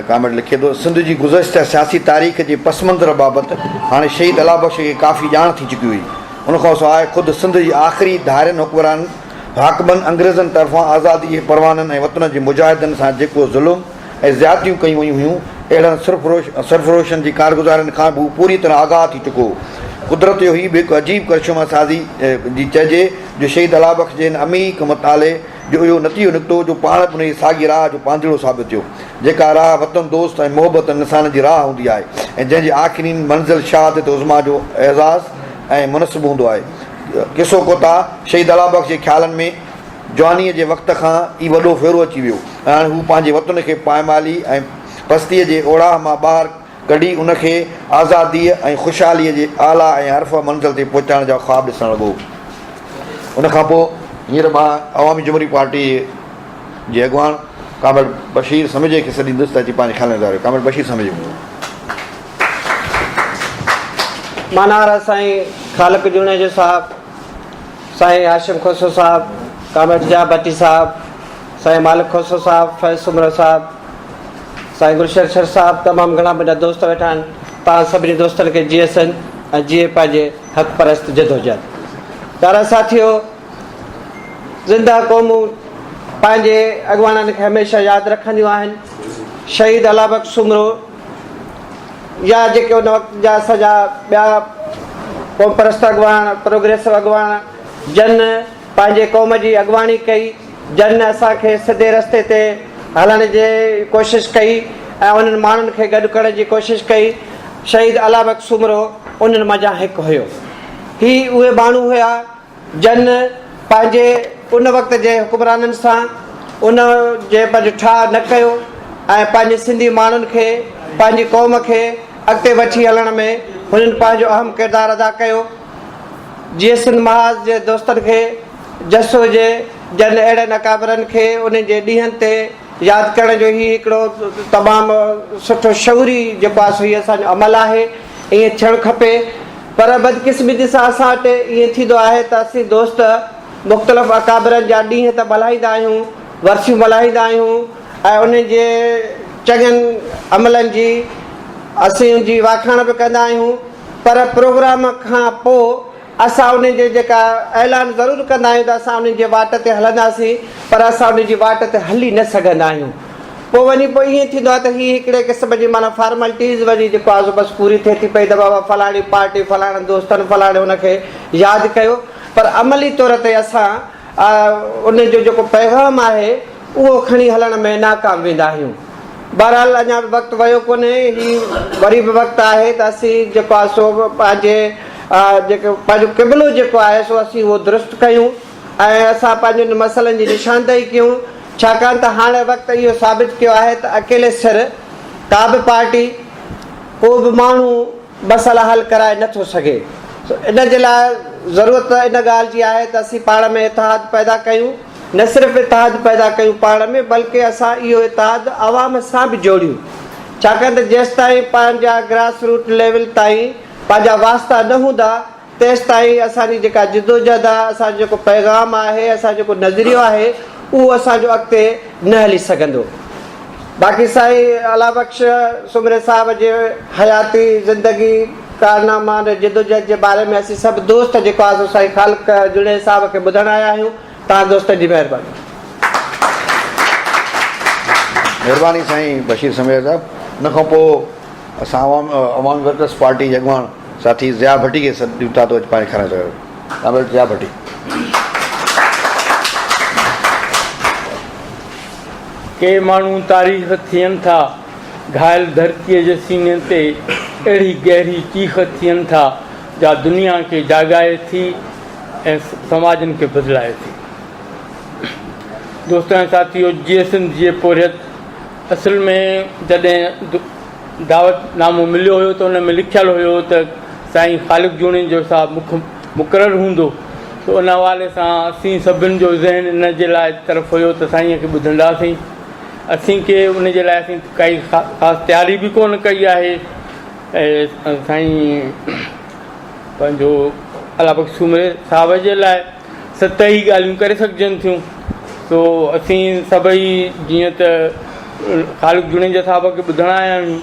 ڪامريڊ لکي ٿو سنڌ جي گذشته سياسي تاريخ جي پس منظر بابت هاڻي شهيد الله بخش کي ڪافي ڄاڻ ٿي چڪي هئي ان کان سواء خود سنڌ جي آخري ڌارين حڪمران حاڪمن انگريزن طرفان آزادي جي پروانن ۽ وطن جي مجاهدن سان جيڪو ظلم ۽ زيادتيون ڪيون ويون هيون، اهڙن سرفروشن جي ڪارگذارين کان به هو پوريء طرح آگاهه ٿي چڪو هو. قدرت جو هي به هڪ عجيب ڪرشمه سازي جي چئجي جو شهيد الله بخش جي هن عميق مطالعي جو اهو نتيجو نڪتو جو پاڻ به انهيء ساڳي راهه جو پانڌيئڙو ثابت ٿيو، جيڪا راهه وطن دوست ۽ محبت انسان جي راهه هوندي آهي ۽ جنهن جي آخرين منزل شهادت عظميٰ جو اعزاز ۽ منصب هوندو آهي. قصو ڪوتاهه، شهيد الله بخش جي خيالن ۾. جوانيء جي وقت کان ئي وڏو ڦيرو اچي ويو ۽ هاڻي هو پنهنجي وطن کي پائمالي ۽ پستيء جي اوڙاهه مان ٻاهر ڪڍي ان کي آزاديء ۽ خوشحاليء جي اعليٰ ۽ ارفع منزل تي پهچائڻ جا خواب ڏسڻ لڳو. ان کان پوء هينئر مان عوامي جمهوري پارٽيء جي اڳواڻ ڪامريڊ بشير سميجي کي سڏيندس ته اچي پنهنجي خيالن جو اظهار ڪري. ڪامريڊ بشير سميجو. مانوارا سائين خالق جوڻيجو صاحب. سائين هاشم کوسو صاحب، ڪامريڊ ضياء ڀٽي صاحب، سائين مالڪ کوسو صاحب، فيض سومرو صاحب، سائين گلشير شر صاحب تمام گهڻا منهنجا دوست ويٺا آهن توهان سڀني دوستن کي جيئي سنڌ ۽ جيئي پنهنجي حق پرست جدوجهد. پيارا ساٿيو زنده قومون پنهنجي اڳواڻن کي هميشه ياد رکنديون آهن شهيد الله بخش سومرو يا جيڪي ان وقت جا اسان جا ٻيا قومپرست اڳواڻ، پروگريسو اڳواڻ جن پنهنجي قوم جي اڳواڻي ڪئي، جن اسان کي سڌي رستي تي هلڻ جي ڪوشش ڪئي ۽ انهن ماڻهن کي گڏ ڪرڻ جي ڪوشش ڪئي، شهيد الله بخش سومرو انهن منجهان هڪ هيو. هي اهي ماڻهو هيا جن پنهنجي ان وقت جي حڪمرانن سان ان جي پنهنجو ٺاهه نه ڪيو ۽ پنهنجي سنڌي ماڻهن کي پنهنجي قوم کي اڳتي وٺي هلڻ ۾ هنن پنهنجو اهم ڪردار ادا ڪيو. جيئي سنڌ محاذ جي دوستن کي جس هجي جن اهڙن اڪابرن کي انهن جي ڏينهن تي ياد ڪرڻ جو هي هڪڙو تمام سٺو شعوري جيڪو آهي سو هي اسان جو عمل آهي ائين ٿيڻ کپي پر بدقسمتي سان اسان وٽ ائين ٿيندو آهي ته اسين دوست مختلف اڪابرن جا ڏينهن ته ملهائيندا آهيون ورسيون ملهائيندا آهيون ۽ انهن جي چڱن عملن جي اسين ان جي واکاڻ به ڪندا آهيون پر پروگرام کان پوء اسان انهن جي جيڪا اعلان ضرور ڪندا آهيون ته اسان انهن جي واٽ تي هلنداسين پر اسان انهن جي واٽ تي هلي نه سگهندا آهيون پوء وڃي پوء ائين ٿيندو آهي ته هي هڪڙي قسم جي معنيٰ فارملٽيز وڃي جيڪو آهي سو بس پوري ٿئي ٿي پئي ته بابا فلاڻي پارٽي فلاڻن دوستن فلاڻي ان کي ياد ڪيو پر عملي طور تي اسان ان جو جيڪو پيغام آهي اهو کڻي هلڻ ۾ ناڪام ويندا آهيون. بهرحال اڃا به وقت ويو ڪونهي، هي وري به وقت آهي ته اسين جيڪو آهي سو پنهنجي جيڪو پنهنجو قبلو جيڪو آهي سو اسين اهو درست ڪيون ۽ اسان پنهنجن مسئلن جي نشاندهي ڪيون ڇاڪاڻ ته هاڻي وقت اهو ثابت ڪيو آهي ته اڪيلي سر ڪا به پارٽي ڪو به ماڻهو مسئلا حل ڪرائي نه ٿو سگهي سو ان جي لاء ضرورت ان ڳالهه جي آهي ته اسين پاڻ ۾ اتحاد پيدا ڪيون نه صرف اتحاد پيدا ڪيون پاڻ ۾ بلڪه اسان اهو اتحاد عوام سان به جوڙيون. ڇاڪاڻ ته جيستائين پنهنجا گراس روٽ ليول تائين پنهنجا واسطا نه هوندا تيستائين اسان جي جيڪا جدوجهد آهي، اسان جو جيڪو پيغام آهي، اسان جو جيڪو نظريو آهي اهو اسان جو اڳتي نه هلي سگهندو. باقي سائين الله بخش سومري صاحب جي حياتي، زندگي، ڪارناما ۽ جدوجهد جي باري ۾ اسين سڀ دوست جيڪو آهي سو سائين خالق جوڻيجي صاحب کي ٻڌڻ آيا آهيون. توهان دوستن جي مهرباني. مهرباني سائين بشير سميجا صاحب. ان کان پوء اسان عوام عوامي ورڪرس پارٽي جي اڳواڻ ساٿي ضياء ڀٽي کي سڏ ڏيون ٿا ته اچ پنهنجي کارائي سگهيو. ڪامريڊ ضياء ڀٽي. ڪي ماڻهو تاريخ ٿين ٿا، گهايل ڌرتيء جي سيني تي اهڙي گهري چيخ ٿين ٿا، جا دنيا کي جاڳائي ٿي ۽ سماجن کي بدلائي ٿي. دوستو ۽ ساٿيو، جيئي سنڌ جيئي پورهيت اصل ۾ جڏهن دعوت نامو مليو هيو ته ان ۾ لکيل هيو ته سائين خالق جوڻيجو صاحب مک مقرر هوندو ته ان حوالي سان اسين سڀن جو ذهن ان جي لاء طرف هيو ته سائين کي ٻڌنداسين. اسين کي ان جي لاء اسين ڪائي خاص تياري به ڪونه ڪئي آهي ۽ سائين پنهنجو الله بخش سومري صاحب جي لاء سطحي ڳالهيون ڪري سگهجن ٿيون سو اسين سڀئي جيئن ته خالق جوڻيجا صاحب کي ٻڌڻ آيا آهيون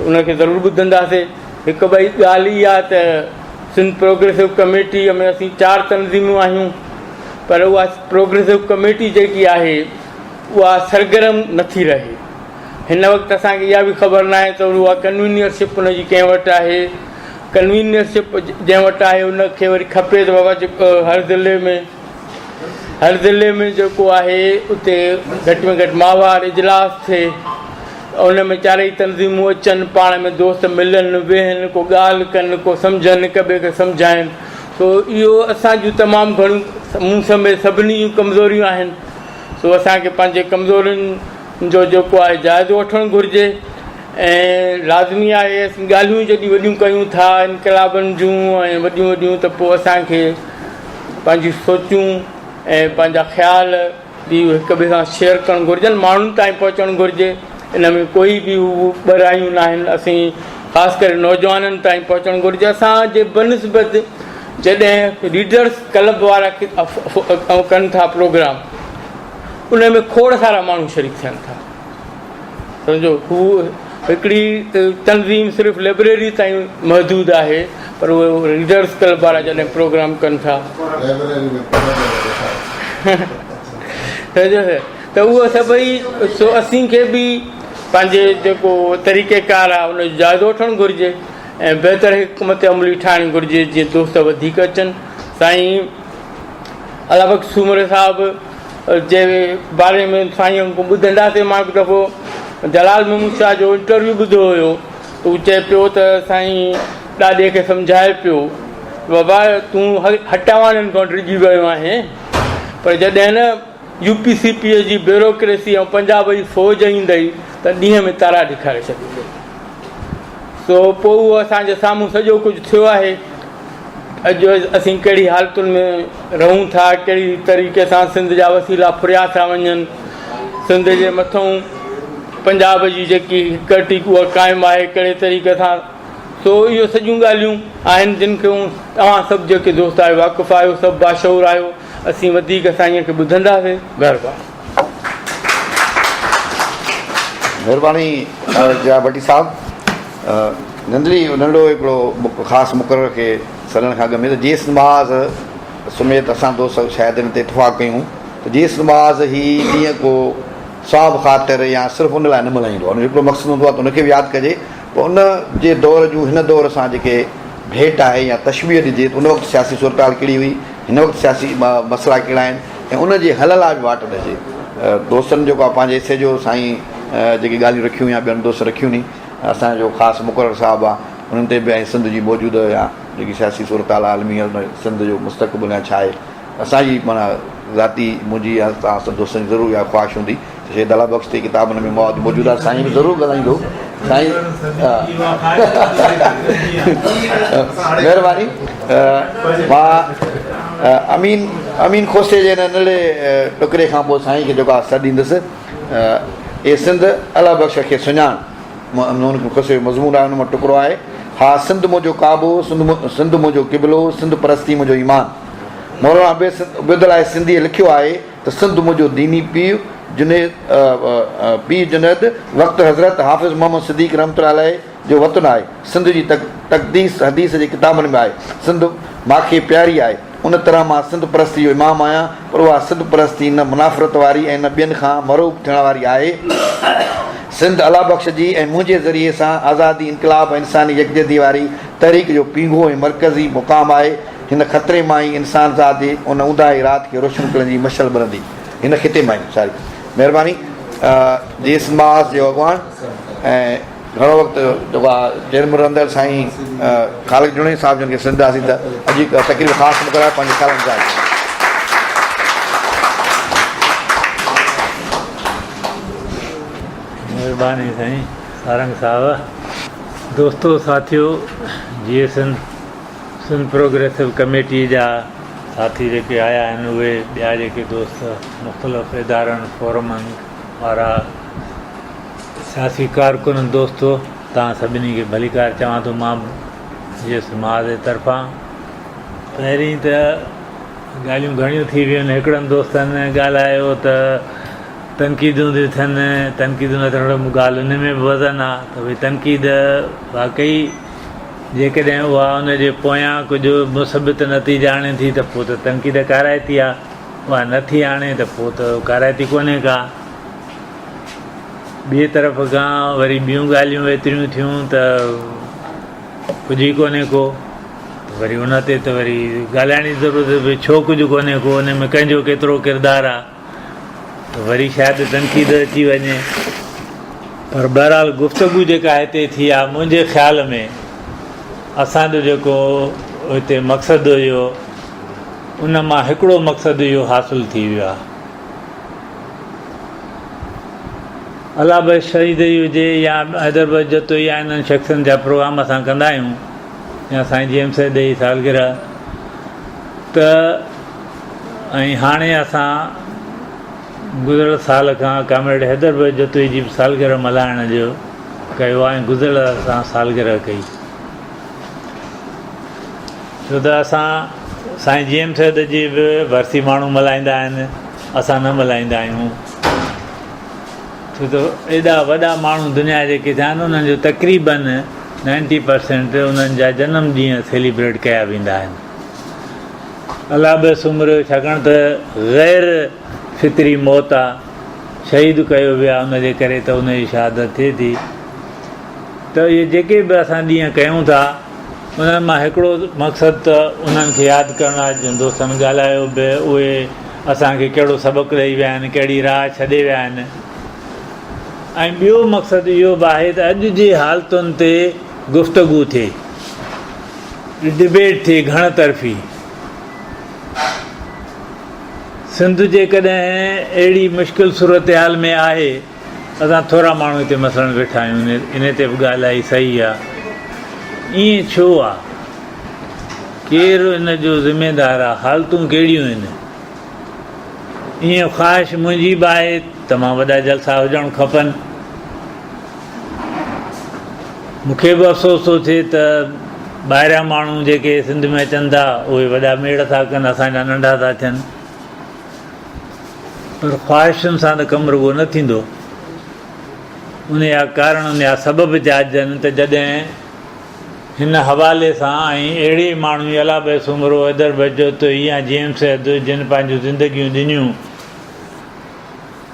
ان کي ضرور ٻڌنداسي هڪ ٻئي ڳالهه اها ته سنڌ پروگريسو ڪميٽي ۾ اسين چار تنظيمون آهيون پر اها پروگريسو ڪميٽي جيڪي آهي اها سرگرم نٿي رهي هن وقت اسان کي اها به خبر ناهي ته اها ڪنوينيئرشپ ان جي ڪنهن وٽ آهي ڪنوينيئرشپ جنهن وٽ آهي ان کي وري کپي ته بابا جيڪو هر ضلعي ۾ هر ضلعي ۾ جيڪو آهي اتي گهٽ ۾ گهٽ ماهوار اجلاس ٿئي ان ۾ چارئي تنظيمون اچن پاڻ ۾ دوست ملن ويهن ڪو ڳالهه ڪن ڪو سمجهن هڪ ٻئي کي سمجهائن سو اهو اسان جون تمام گهڻيون مون سميت سڀني جون ڪمزوريون آهن سو اسان کي پنهنجي ڪمزورين جو جيڪو آهي جائزو وٺڻ گهرجي ۽ لازمي آهي اسين ڳالهيون جڏهن وڏيون ڪيون ٿا انقلابن جون ۽ وڏيون وڏيون ته پوء اسان کي پنهنجون سوچون ۽ پنهنجا خيال به هڪ ٻئي سان شيئر ڪرڻ گهرجن ماڻهن تائين پهچڻ گهرجي ان ۾ ڪوئي به هو ٻرايون نه آهن اسين خاص ڪري نوجوانن تائين پهچڻ گهرجي اسان جي بنسبت جڏهن ريڊرس ڪلب وارا ڪن ٿا پروگرام ان ۾ کوڙ سارا ماڻهو شريڪ ٿين ٿا سمجهو هو هڪڙي تنظيم صرف لئبريري تائين محدود آهي پر اهي ريڊرس ڪلب وارا جڏهن پروگرام ڪن ٿا سمجهو ته اهو سڀئي سو اسين کي به پنهنجي جيڪو طريقه ڪار آهي ان جو جائزو وٺڻ گهرجي ۽ بهتر حڪمت عملي ٺاهڻ گهرجي جيئن دوست وڌيڪ اچن سائين الله بخش سومري صاحب جي باري ۾ سائين کان ٻڌنداسين مان هڪ دفعو جلال محمود شاهه جو انٽرويو ٻڌو هيو ته هو چئي پيو ته سائين ڏاڏي کي سمجهائي پيو بابا تون هٽاواڻين کان ڊڄي ويو آهين پر جڏهن نه يو پي سي پي جي بيوروڪريسي ۽ پنجاب جي فوج ايندئي ته ڏينهن ۾ تارا ڏيکاري ڇڏيندئي سو پوء اهو اسان جي سامهون سڄو ڪجهه ٿيو آهي اڄ اسين ڪهڙي حالتن ۾ رهون ٿا، ڪهڙي طريقي سان سنڌ جا وسيلا ڦريا ٿا وڃن، سنڌ جي مٿئون پنجاب جي جيڪي هڪ اٽي اها قائم آهي ڪهڙي طريقي سان، سو اهو سڄيون ڳالهيون آهن جن کي توهان سڀ جيڪي دوست آهيو واقف آهيو، سڀ باشعور آهيو، اسين وڌيڪ سائين کي ٻڌنداسين. مهرباني. مهرباني جيا ڀٽي صاحب. ننڍڙي ننڍڙو هڪڙو خاص مقرر کي سڏڻ کان اڳ ۾ ته جيس نواز سميت اسان دوست شايد ان تي اتفاق ڪيون ته جيس نواز هي ڏينهن ڪو ثواب خاطر يا صرف ان لاء نه ملهائيندو آهي ان جو هڪڙو مقصد هوندو آهي ته ان کي به ياد ڪجي پر ان جي دور جون هن دور سان جيڪي ڀيٽ آهي يا تشبيهه ڏجي ته ان وقت سياسي صورتحال ڪهڙي هئي هن وقت سياسي مسئلا ڪهڙا آهن ۽ ان جي حل لاء به واٽ ڏجي دوستن جيڪو آهي پنهنجي حصي جو سائين جيڪي ڳالهيون رکيون يا ٻين دوست رکيون ني اسان جو خاص مقرر صاحب آ انهن تي به ۽ سنڌ جي موجوده يا جيڪي سياسي صورتحال عالمي سنڌ جو مستقبل يا ڇا آهي اسان جي معنيٰ ذاتي منهنجي يا توهان سڀ دوستن جي ضرور اها خواهش هوندي ته شهيد الله بخش تي ڪتاب ان ۾ مواد موجود آهي سائين به ضرور ڳالهائيندو سائين مهرباني مان امين امين کوسي جي هن ننڍڙي ٽڪري کان پوء سائين کي جيڪو آ سڏ ڏيندس اي سنڌ الله بخش کي سڃاڻ. نون کوسي جو مضمون آهي ان مان ٽڪرو آهي ها سنڌ منهنجو ڪعبو سنڌ منهنجو قبلو سنڌ پرستي منهنجو ايمان مولانا عبيدالله سنڌيء لکيو آهي ته سنڌ منهنجو ديني پيء جنيد پيء جنيد وقت حضرت حافظ محمد صديق رحمة الله عليه جو وطن آهي. سنڌ جي تقديس حديث جي ڪتابن ۾ آهي. سنڌ ماکي پياري آهي. ان طرح مان سنڌ پرستي جو امام آهيان، پر اها سنڌ پرستي نه منافرت واري ۽ نه ٻين کان مرعوب ٿيڻ واري آهي. سنڌ الله بخش جي ۽ منهنجي ذريعي سان آزادي، انقلاب ۽ انساني يڪجهتي واري تحريڪ جو پينگهو ۽ مرڪزي مقام آهي. هن خطري مان ئي انسان ذات جي ان اونداهي رات کي روشن ڪرڻ جي مشعل ٻرندي. هن خطي مان ئي. ساري مهرباني جي سنڌ محاذ جو اڳواڻ ۽ گهڻو وقت جيڪو آ چيئرمين رهندڙ سائين خالق جوڻيجي صاحب جن کي سڏنداسين ته اڄ هڪ تقريب خاص مقرر آهي پنهنجي خيالن ظاهر ڪن. مهرباني سائين سارنگ صاحب دوستو ساٿيو جيئي سنڌ سنڌ پروگريسو ڪميٽي جا ساٿي جيڪي آيا آهن اهي ٻيا جيڪي دوست مختلف ادارن فورمن وارا سياسي ڪارڪن دوستو توهان سڀني کي ڀليڪار چوان ٿو مان جي سماج جي طرفان پهرين ته ڳالهيون گهڻيون ٿي ويون آهن هڪڙن دوستن ڳالهايو ته تنقيدون ٿيون ٿين تنقيدون نه ٿيڻ ڳالهه ان ۾ به وزن آهي ته ڀئي تنقيد واقعي جيڪڏهن اها ان جي پويان ڪجهه مثبت نتيجا آڻي ٿي ته پوء ته تنقيد ڪارائتي آهي اها نٿي آڻي ته پوء ته ڪارائتي ڪونهي ڪا ٻئي طرف کان وري ٻيون ڳالهيون ايتريون ٿيون ته ڪجهه ئي ڪونهي ڪو وري ان تي ته وري ڳالهائڻ جي ضرورت ڀئي ڇو ڪجهه ڪونهي ڪو ان ۾ ڪنهن جو ڪيترو ڪردار آهي ته وري شايد تنقيد اچي وڃي پر بهرحال گفتگو جيڪا هتي ٿي آهي منهنجي خيال ۾ اسانجو جيڪو هتي مقصد هيو ان مان هڪڙو مقصد اهو حاصل ٿي ويو آهي الله بخش شهيد ئي هجي يا حيدر بخش جتوئي يا انهن شخصن جا پروگرام اسان ڪندا آهيون يا سائين جي ايم سيد جي سالگرهه ته ۽ هاڻي اسان گذريل سال کان ڪامريڊ حيدر بخش جتوئي جي به سالگرهه ملهائڻ جو ڪيو آهي ۽ گذريل اسان سالگرهه ڪئي ڇو ته اسان سائين جي ايم سيد جي به ورسي ماڻهو ملهائيندا آهن اسان نه ملهائيندا آهيون ڇو ته ايڏا وڏا ماڻهو دنيا جي ڪٿي آهن انهن جو تقريبن نائنٽي پرسنٽ انهن جا جنم ڏينهن سيليبريٽ ڪيا ويندا آهن الله به سومرو ڇاڪاڻ ته غير فطري موت آ شهيد ڪيو ويو آ ان جي ڪري ته ان جي شهادت ٿئي ٿي ته اهي جيڪي به اسان ڏينهن ڪيون ٿا انهن مان هڪڙو مقصد ته انهن کي ياد ڪرڻ آهي جن دوستن ڳالهايو به اهي اسان کي ڪهڙو سبق ڏئي ويا آهن ڪهڙي راهه ڇڏي ويا آهن ۽ ٻيو مقصد اهو به آهي ته اڄ جي حالتن تي گفتگو ٿئي ڊبيٽ ٿئي گهڻ طرفي سنڌ جيڪڏهن اهڙي مشڪل صورتحال ۾ آهي اسان ٿورا ماڻهو هتي مثلاً ويٺا آهيون انهي تي به ڳالهه آئي صحيح آ ائين ڇو آ ڪير ان جو ذميدار آ حالتون ڪهڙيون آهن ائين خواهش منهنجي به آهي تمام وڏا جلسا هجڻ کپن مون کي به افسوس ٿو ٿئي ته ٻاهريان ماڻهو جيڪي سنڌ ۾ اچن ٿا اهي وڏا ميڙ ٿا ڪن اسان جا ننڍا ٿا ٿين پر خواهشن سان ته ڪم رڳو نه ٿيندو. ان جا ڪارڻ ان جا سبب جاچجن ته جڏهن هن حوالي سان ۽ اهڙي ماڻهو الله بخش سومرو، حيدر بخش جوتوئي يا جي ايم سيد جن پنهنجون زندگيون ڏنيون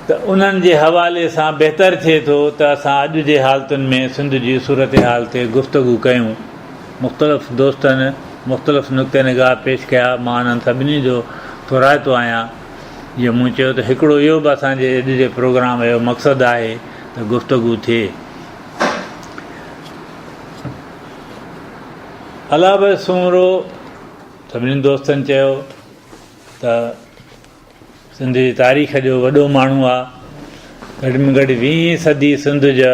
ته انهن جي حوالي سان بهتر ٿئي ٿو ته اسان اڄ جي حالتن ۾ سنڌ جي صورتحال تي گفتگو ڪيون. مختلف دوستن مختلف نقطه نگاهه پيش ڪيا، مان انهن سڀني جو ٿورائتو آهيان. جيئن مون چيو ته هڪڙو اهو به اسان جي اڄ جي پروگرام جو مقصد آهي ته گفتگو ٿئي. الله بخش سومرو سڀني دوستن چيو ته سنڌ جي تاريخ جو وڏو ماڻهو آ. گهٽ ۾ گهٽ ويهين صدي سنڌ جا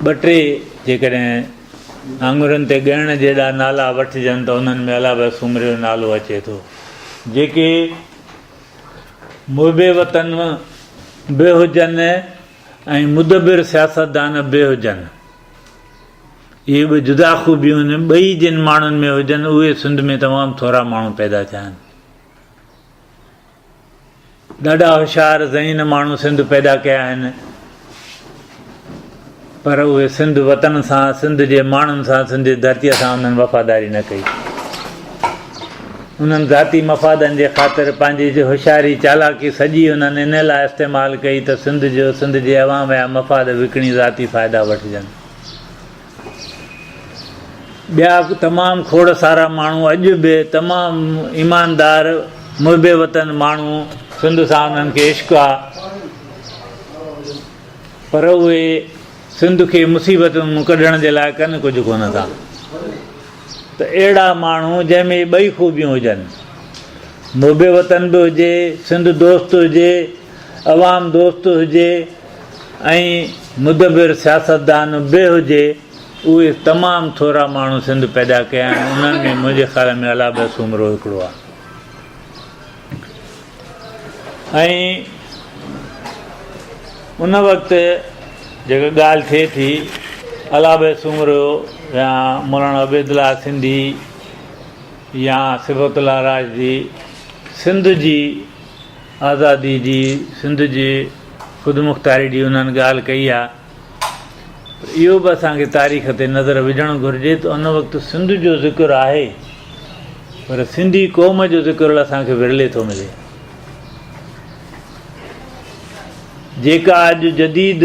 ٻه ٽي جيڪڏهن آڱرين تي ڳڻڻ جيڏا نالا وٺجن ته انهن ۾ الله بخش سومري جو نالو اچي ٿو. جيڪي محب وطن به هجن. ۽ مدبر سياستدان به هجن. اهي ٻه جدا خوبيون آهن، ٻئي جن ماڻهن ۾ هجن اهي سنڌ ۾ تمام ٿورا ماڻهو پيدا ٿيا آهن. ڏاڍا هوشيار ذهين ماڻهو سنڌ پيدا ڪيا آهن پر اهي سنڌ وطن سان سنڌ جي ماڻهن سان سنڌ جي ڌرتيء سان انهن وفاداري نه ڪئي. انهن ذاتي مفادن جي خاطر پنهنجي هوشياري چالاڪي سڄي انهن ان لاء استعمال ڪئي ته سنڌ جو سنڌ جي عوام جا مفاد وڪڻي ذاتي فائدا وٺجن. ٻيا تمام کوڙ سارا ماڻهو اڄ به تمام ايماندار محب وطن ماڻهو سنڌ سان انهن کي عشق آ پر اهي سنڌ کي مصيبتن مان ڪڍڻ جي لاء ڪن ڪجهه ڪونه ٿا. ته اهڙا ماڻهو جنهن ۾ ٻئي خوبيون هجن، محب وطن به هجي، سنڌ دوست هجي، عوام دوست هجي ۽ مدبر سياستدان به هجي، اهي تمام ٿورا ماڻهو سنڌ پيدا ڪيا آهن، انهن ۾ منهنجي خيال ۾ الله بخش سومرو هڪڙو آهي. ۽ ان وقت جيڪا ڳالهه ٿئي ٿي الله بخش سومرو يا مولانا عبيدالله سنڌي يا صبغت الله راشدي سنڌ جي آزادي جي سنڌ جي خودمختاري جي انهن ڳالهه ڪئي آهي پر اهو به اسان کي تاريخ تي نظر وجهڻ گهرجي ته ان وقت سنڌ جو ذڪر آهي پر سنڌي قوم جو ذڪر اسان کي ورلي ٿو ملي. جيڪا اڄ جديد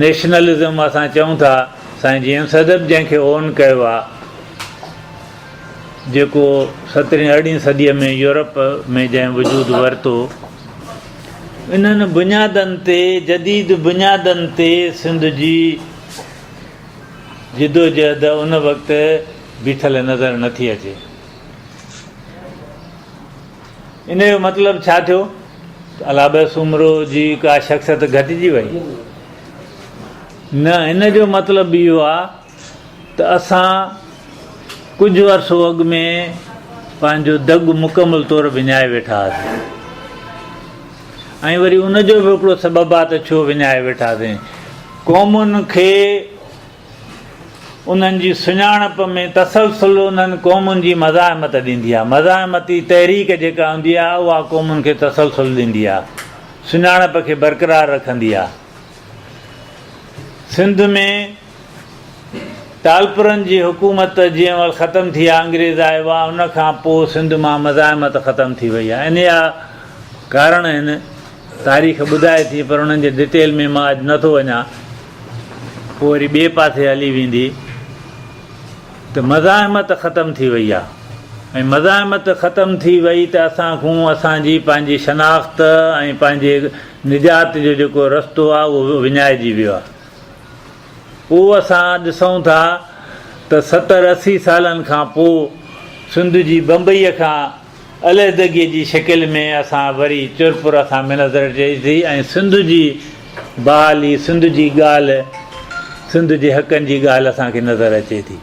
نيشنلزم اسان چئون ٿا سائين جي ايم سيد به جنهن کي اون ڪيو آهي جيڪو سترهين ارڙهين صديء ۾ يورپ ۾ جنهن وجود ورتو انهن بنيادن تي جديد بنيادن تي سنڌ جي جدوجهد ان وقت بيٺل نظر نٿي اچي. ان جو مطلب ڇا ٿيو ته الله بخش سومرو جي ڪا شخصيت گهٽجي وئي؟ نه، ان جو مطلب اهو آهي ته اسان ڪجهه عرصو اڳ ۾ پنهنجو دڳ مڪمل طور وڃائي ويٺا هئاسين ۽ وري ان جو به هڪڙو سبب آهي ته ڇو وڃائي ويٺاسين. قومن کي انهن جي سڃاڻپ ۾ تسلسل انهن قومن جي مزاحمت ڏيندي آهي. مزاحمتي تحريڪ جيڪا هوندي آهي اها قومن کي تسلسل ڏيندي آهي، سڃاڻپ کي برقرار رکندي آهي. سنڌ ۾ ٽالپرن جي حڪومت جنهن مهل ختم ٿي آهي، انگريز آيا هئا، ان کان پوء سنڌ مان مزاحمت ختم ٿي وئي آهي. انهيء جا ڪارڻ آهن، تاريخ ٻڌائي ٿي پر انهن جي ڊيٽيل ۾ مان اڄ نٿو وڃان. پوء وري ٻئي پاسي هلي ويندي ته مزاحمت ختم ٿي وئي آ ۽ مزاحمت ختم ٿي وئي ته اسان کون اسان جي پنهنجي شناخت ۽ پنهنجي نجات جو جيڪو رستو آ اهو وڃائجي ويو آ. پوء اسان ڏسون ٿا ته ستر 80 سالن کان پوء سنڌ جي بمبئيء کان علحدگيء جي شڪل ۾ اسان وري چرپر اسان ۾ نظر اچي ٿي ۽ سنڌ جي بحالي، سنڌ جي ڳالهه، سنڌ جي حقن جي ڳالهه اسان کي نظر اچي ٿي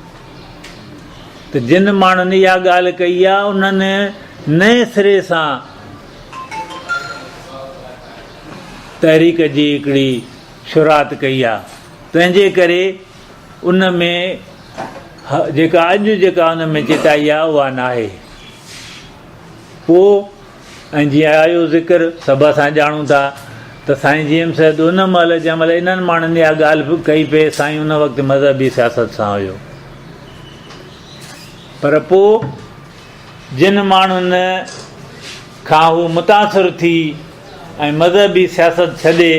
ته جن ماڻهن اها ڳالهه ڪئي آهي انهن نئين سري سان تحريڪ جي هڪڙي شروعات ڪئي آهي تنهنجي ڪري ان ۾ جيڪا اڄ جيڪا ان ۾ چتائي آهي اها ناهي. پوء ۽ جيئن آيو ذڪر سڀ اسان ڄاڻون ٿا ته سائين جي ايم سيد ان مهل جنهن مهل انهن ماڻهن اها ڳالهه به ڪئي پئي سائين ان وقت مذهبي سياست سان هيو پر پوء جن ماڻهن کان هو متاثر ٿي ۽ مذهبي سياست ڇڏي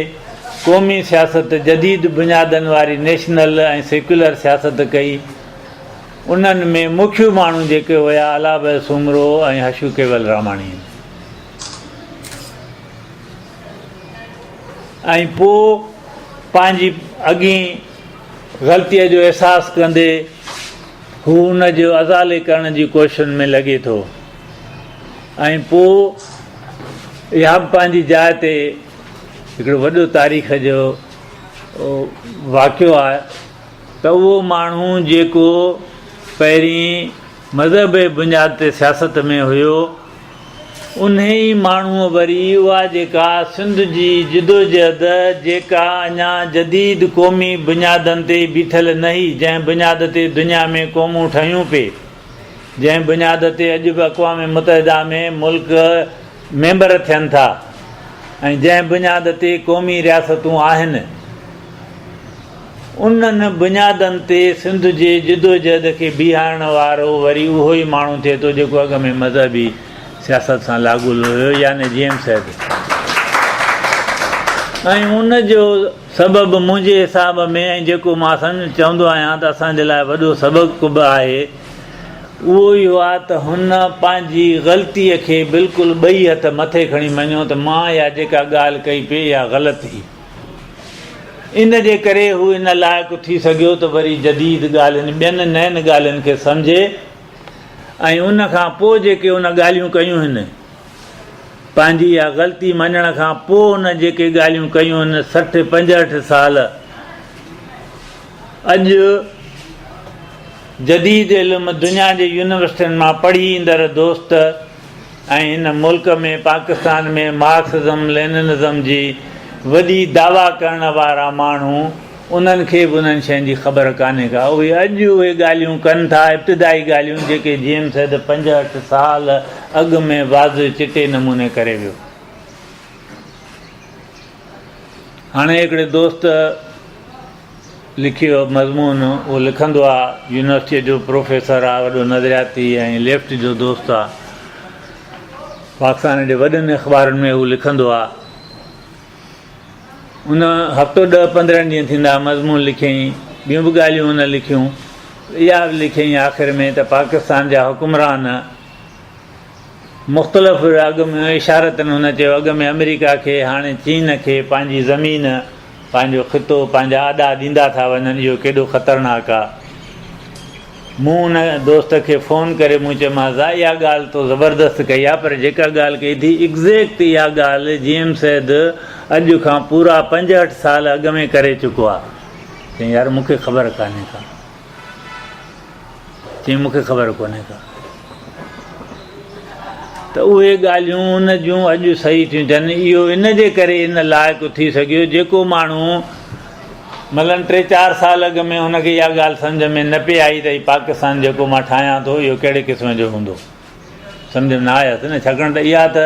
قومي سياست جديد بنيادن واري نيشنل ۽ سيڪيولر سياست ڪئي انهن ۾ مکيه ماڻهو جيڪي هيا الله بخش سومرو ۽ حشو ڪيول راماڻي ۽ پوء پنهنجي اڳين غلطيء جو احساس ڪندي هو ان جو ازالي ڪرڻ جي ڪوششن ۾ لڳي ٿو ۽ پوء اها به پنهنجي جاء تي هڪڙو وڏو تاريخ جو واقعو آهي ته اهو ماڻهو جيڪو پهرين مذهب جي بنياد تي سياست ۾ هيو. انهي ئي ماڻهوء وري اها جيڪا سنڌ جي جدوجهد جيڪا اڃا جديد قومي بنيادن تي بيٺل نه هئي، جنهن بنياد تي دنيا ۾ قومون ٺهيون پي، جنهن بنياد تي اڄ به اقوام متحده ۾ ملڪ ميمبر ٿين ٿا ۽ جنهن بنياد تي قومي رياستون آهن، انهن بنيادن تي سنڌ جي جدوجهد کي بيهارڻ وارو وري اهو ئي ماڻهو ٿئي ٿو جيڪو اڳ ۾ مذهبي سياست سان لاڳول هيو يعني جي ايم سيد ۽ ان جو سبب منهنجي حساب ۾ ۽ جيڪو مان چوندو آهيان ته اسان جي لاء وڏو سبق به آهي اهو اهو آهي ته هن پنهنجي غلطيء کي بلڪل ٻئي هٿ مٿي کڻي مڃيو ته مان اها جيڪا ڳالهه ڪئي پئي اها غلط هئي. ان جي ڪري هو ان لائق ٿي سگهيو ته وري جديد ڳالهين، ٻين نين ڳالهين کي سمجهي ۽ ان کان پوء جيڪي ان ڳالهيون ڪيون هن، پنهنجي اها غلطي مڃڻ کان پوء ان جيڪي ڳالهيون ڪيون هن 60 65 سال اڄ جديد علم دنيا جي يونيورسٽين مان پڙهي ايندڙ دوست ۽ هن ملڪ ۾ پاڪستان ۾ مارڪسزم ليننزم جي وڏي دعويٰ ڪرڻ وارا ماڻهو انهن کي به انهن شين جي خبر ڪانهي ڪا اهي اڄ اهي ڳالهيون ڪن ٿا ابتدائي ڳالهيون جيڪي جي ايم سيد 65 سال اڳ ۾ واضح چٽي نموني ڪري ويو. هاڻي هڪڙي دوست لکيو مضمون اهو لکندو آ يونيورسٽيء جو پروفيسر آ وڏو نظرياتي ۽ ليفٽ جو دوست آ پاڪستان جي وڏن اخبارن ۾ هو لکندو آ ان هفتو ڏهه پندرهن ڏينهن ٿيندا مضمون لکيائين ٻيون به ڳالهيون هن لکيون اها به لکيائين آخر ۾ ته پاڪستان جا حڪمران مختلف اڳ ۾ اشارتن هن چيو اڳ ۾ آمريڪا کي هاڻي چين کي پنهنجي زمين پنهنجو خطو پنهنجا اڏا ڏيندا ٿا وڃن اهو ڪيڏو خطرناڪ آ. مون ان دوست کي فون ڪري مون چيومانس دا اها ڳالهه تو زبردست ڪئي آ پر جيڪا ڳالهه ڪئي ٿي ايگزيڪٽ اها ڳالهه جي ايم سيد اڄ کان پورا 65 سال اڳ ۾ ڪري چڪو آ. چيائين يار مون کي خبر ڪانهي ڪا. چيائين مون کي خبر ڪونهي ڪا. ته اهي ڳالهيون ان جون اڄ صحيح ٿيون ٿين. اهو ان جي ڪري ان لائق ٿي سگهيو جيڪو ماڻهو مثلاً ٽي چار سال اڳ ۾ هن کي اها ڳالهه سمجهه ۾ نه پئي آئي ته هي پاڪستان جيڪو مان ٺاهيان ٿو اهو ڪهڙي قسم جو هوندو سمجهه ۾ نه آيس نه ڇاڪاڻ ته اها ته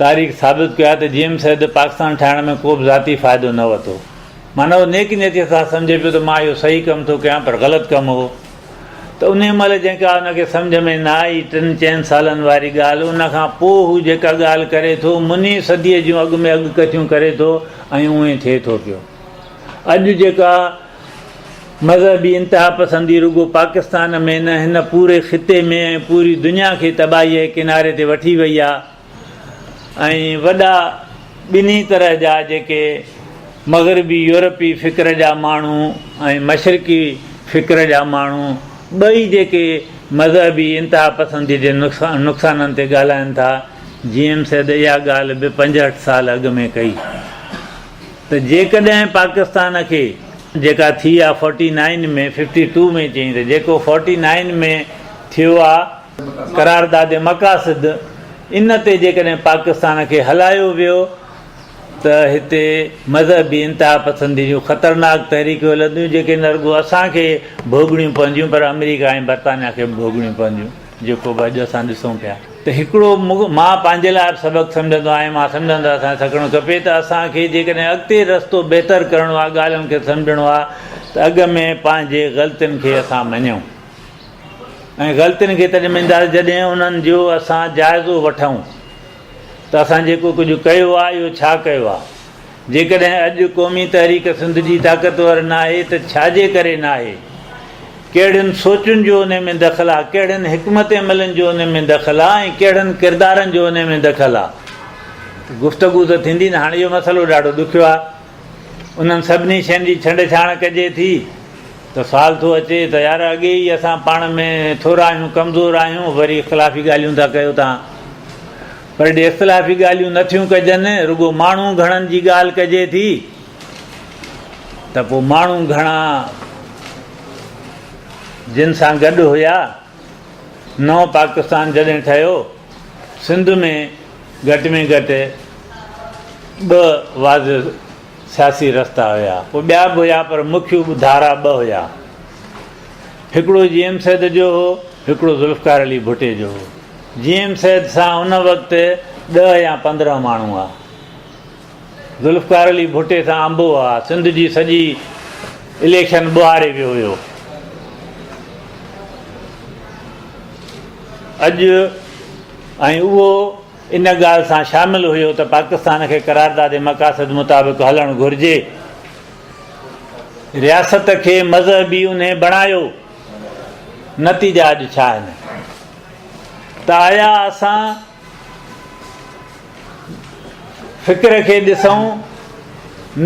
تاريخ ثابت ڪيو آهي ته جي ايم سيد پاڪستان ٺاهڻ ۾ ڪو به ذاتي فائدو نه ورتو معنيٰ هو نيڪ نيتي سان سمجهي پيو ته مان اهو صحيح ڪم ٿو ڪيان پر غلط ڪم هو ته انهيء مهل جيڪا ان کي سمجهه ۾ نه آئي، ٽن چئن سالن واري ڳالهه، ان کان پوء هو جيڪا ڳالهه ڪري ٿو، مني صديء جون اڳ ۾ اڳڪٿيون ڪري ٿو ۽ اونئين ٿئي ٿو پيو. اڄ جيڪا مذهبي انتهاپسندي رڳو پاڪستان ۾ نه، هن پوري خطي ۾ ۽ پوري دنيا کي تباهيء جي ڪناري تي وٺي وئي آ ۽ وڏا ٻنهي طرح جا جيڪي مغربي يورپي فڪر جا ماڻهو ۽ مشرقي فڪر جا ماڻهو ٻئي جيڪي مذهبي انتها پسندي جي نقصانن تي ڳالهائن ٿا، جي ايم سيد اها ڳالهه به 65 سال اڳ ۾ ڪئي ته جيڪڏهن پاڪستان کي جيڪا ٿي آ فورٽي نائين ۾ ففٽي ٽو ۾ چيائين ته جيڪو فورٽي نائين ۾ ٿيو آ قرارداد مقاصد ان تي جيڪڏهن پاڪستان کي هلايو ويو ته هتي مذهبي انتها پسندي جون خطرناڪ تحريڪون هلنديون جيڪي نه رڳو اسان کي ڀوڳڻيون پونديون پر آمريڪا ۽ برطانيا کي به ڀوڳڻيون پونديون جيڪو به اڄ اسان ڏسون پيا. ته هڪڙو مان پنهنجي لاء به سبق سمجهندو آهيان مان سمجهندو آهيان اسان کي سکڻ کپي ته اسان کي جيڪڏهن اڳتي رستو بهتر ڪرڻو آهي ڳالهين کي سمجهڻو آهي ته اڳ ۾ پنهنجي غلطين کي اسان مڃون ۽ غلطين کي تڏهن مڃنداسين جڏهن انهن جو اسان جائزو وٺون. ته اسان جيڪو ڪجهه ڪيو آهي اهو ڇا ڪيو آهي؟ جيڪڏهن اڄ قومي تحريڪ سنڌ جي طاقتور ناهي ته ڇا جي ڪري ناهي؟ ڪهڙين سوچن جو انهي ۾ دخل آهي، ڪهڙين حڪمت عملين جو انهي ۾ دخل آهي ۽ ڪهڙن ڪردارن جو انهي ۾ دخل آهي؟ ته گفتگو ته ٿيندي نه. هاڻي اهو مسئلو ڏاڍو ڏکيو آهي. انهن سڀني شين جي ڇنڊ ڇاڻ ڪجي ٿي ته سوال ٿو اچي ته يار اڳي ئي اسان پاڻ ۾ ٿورا آهيون، ڪمزور آهيون، وري اختلافي ڳالهيون ٿا ڪيو توهان. پر جي اختلافي ڳالهيون نه ٿيون ڪجن، رڳو ماڻهو گهڻن جي ڳالهه ڪجي ٿي ته پوء ماڻهو گهڻا جن سان گڏ هيا، نئون پاڪستان جڏهن ٺهيو. سنڌ ۾ گهٽ ۾ گهٽ ٻه واضح سياسي رستا هيا. پوء ٻيا به هيا پر مکيه ڌارا ٻه هيا. هڪڙو جي ايم سيد جو هو، هڪڙو ذوالفقار علي ڀٽي جو هو. جي ايم سيد سان ان وقت ڏهه يا 15 ماڻهو هئا. ذوالفقار علي ڀٽي سان انبوهه هئا. سنڌ جي سڄي اليڪشن ٻوهاري ويو هيو. اڄ ۽ اهو ان ڳالهه سان شامل هيو ته پاڪستان کي قرارداد مقاصد مطابق هلڻ گهرجي. رياست کي مذهبي انهي بڻايو. نتيجا اڄ ڇا آهن؟ ته آيا اسان فڪر کي ڏسون،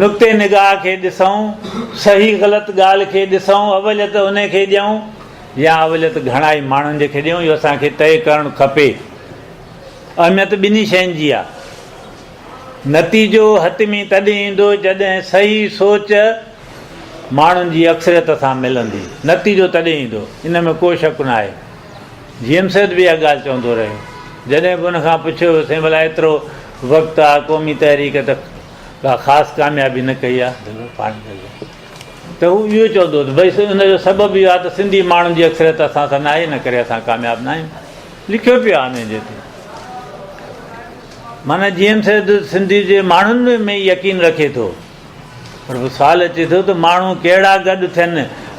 نقطي نگاهه کي ڏسون، صحيح غلط ڳالهه کي ڏسون، اوليت انهي کي ڏيون يا اوليت گهڻائي ماڻهن جي کي ڏيون، اهو اسان کي طئي ڪرڻ کپي. اهميت ٻنهي شين جي آهي. نتيجو حتمي تڏهن ايندو جڏهن صحيح سوچ ماڻهن جي اڪثريت سان ملندي. نتيجو تڏهن ايندو، ان ۾ ڪو شڪ ناهي. جي ايم سيد به اها ڳالهه چوندو رهيو. جڏهن به ان کان پڇيو ويو سائين ڀلا ايترو وقت آ قومي تحريڪ ته ڪا خاص ڪاميابي نه ڪئي آ ته هو اهو چوندو هو ته ڀئي ان جو سبب اهو آ ته سنڌي ماڻهن جي اڪثريت اسان سان ناهي ان ڪري اسان ڪامياب ناهيون. لکيو پيو آ انهن جي تي. معنيٰ جي ايم سيد سنڌي جي ماڻهن ۾ يقين رکي ٿو. پر پوء سوال اچي ٿو ته ماڻهو ڪهڙا گڏ ٿين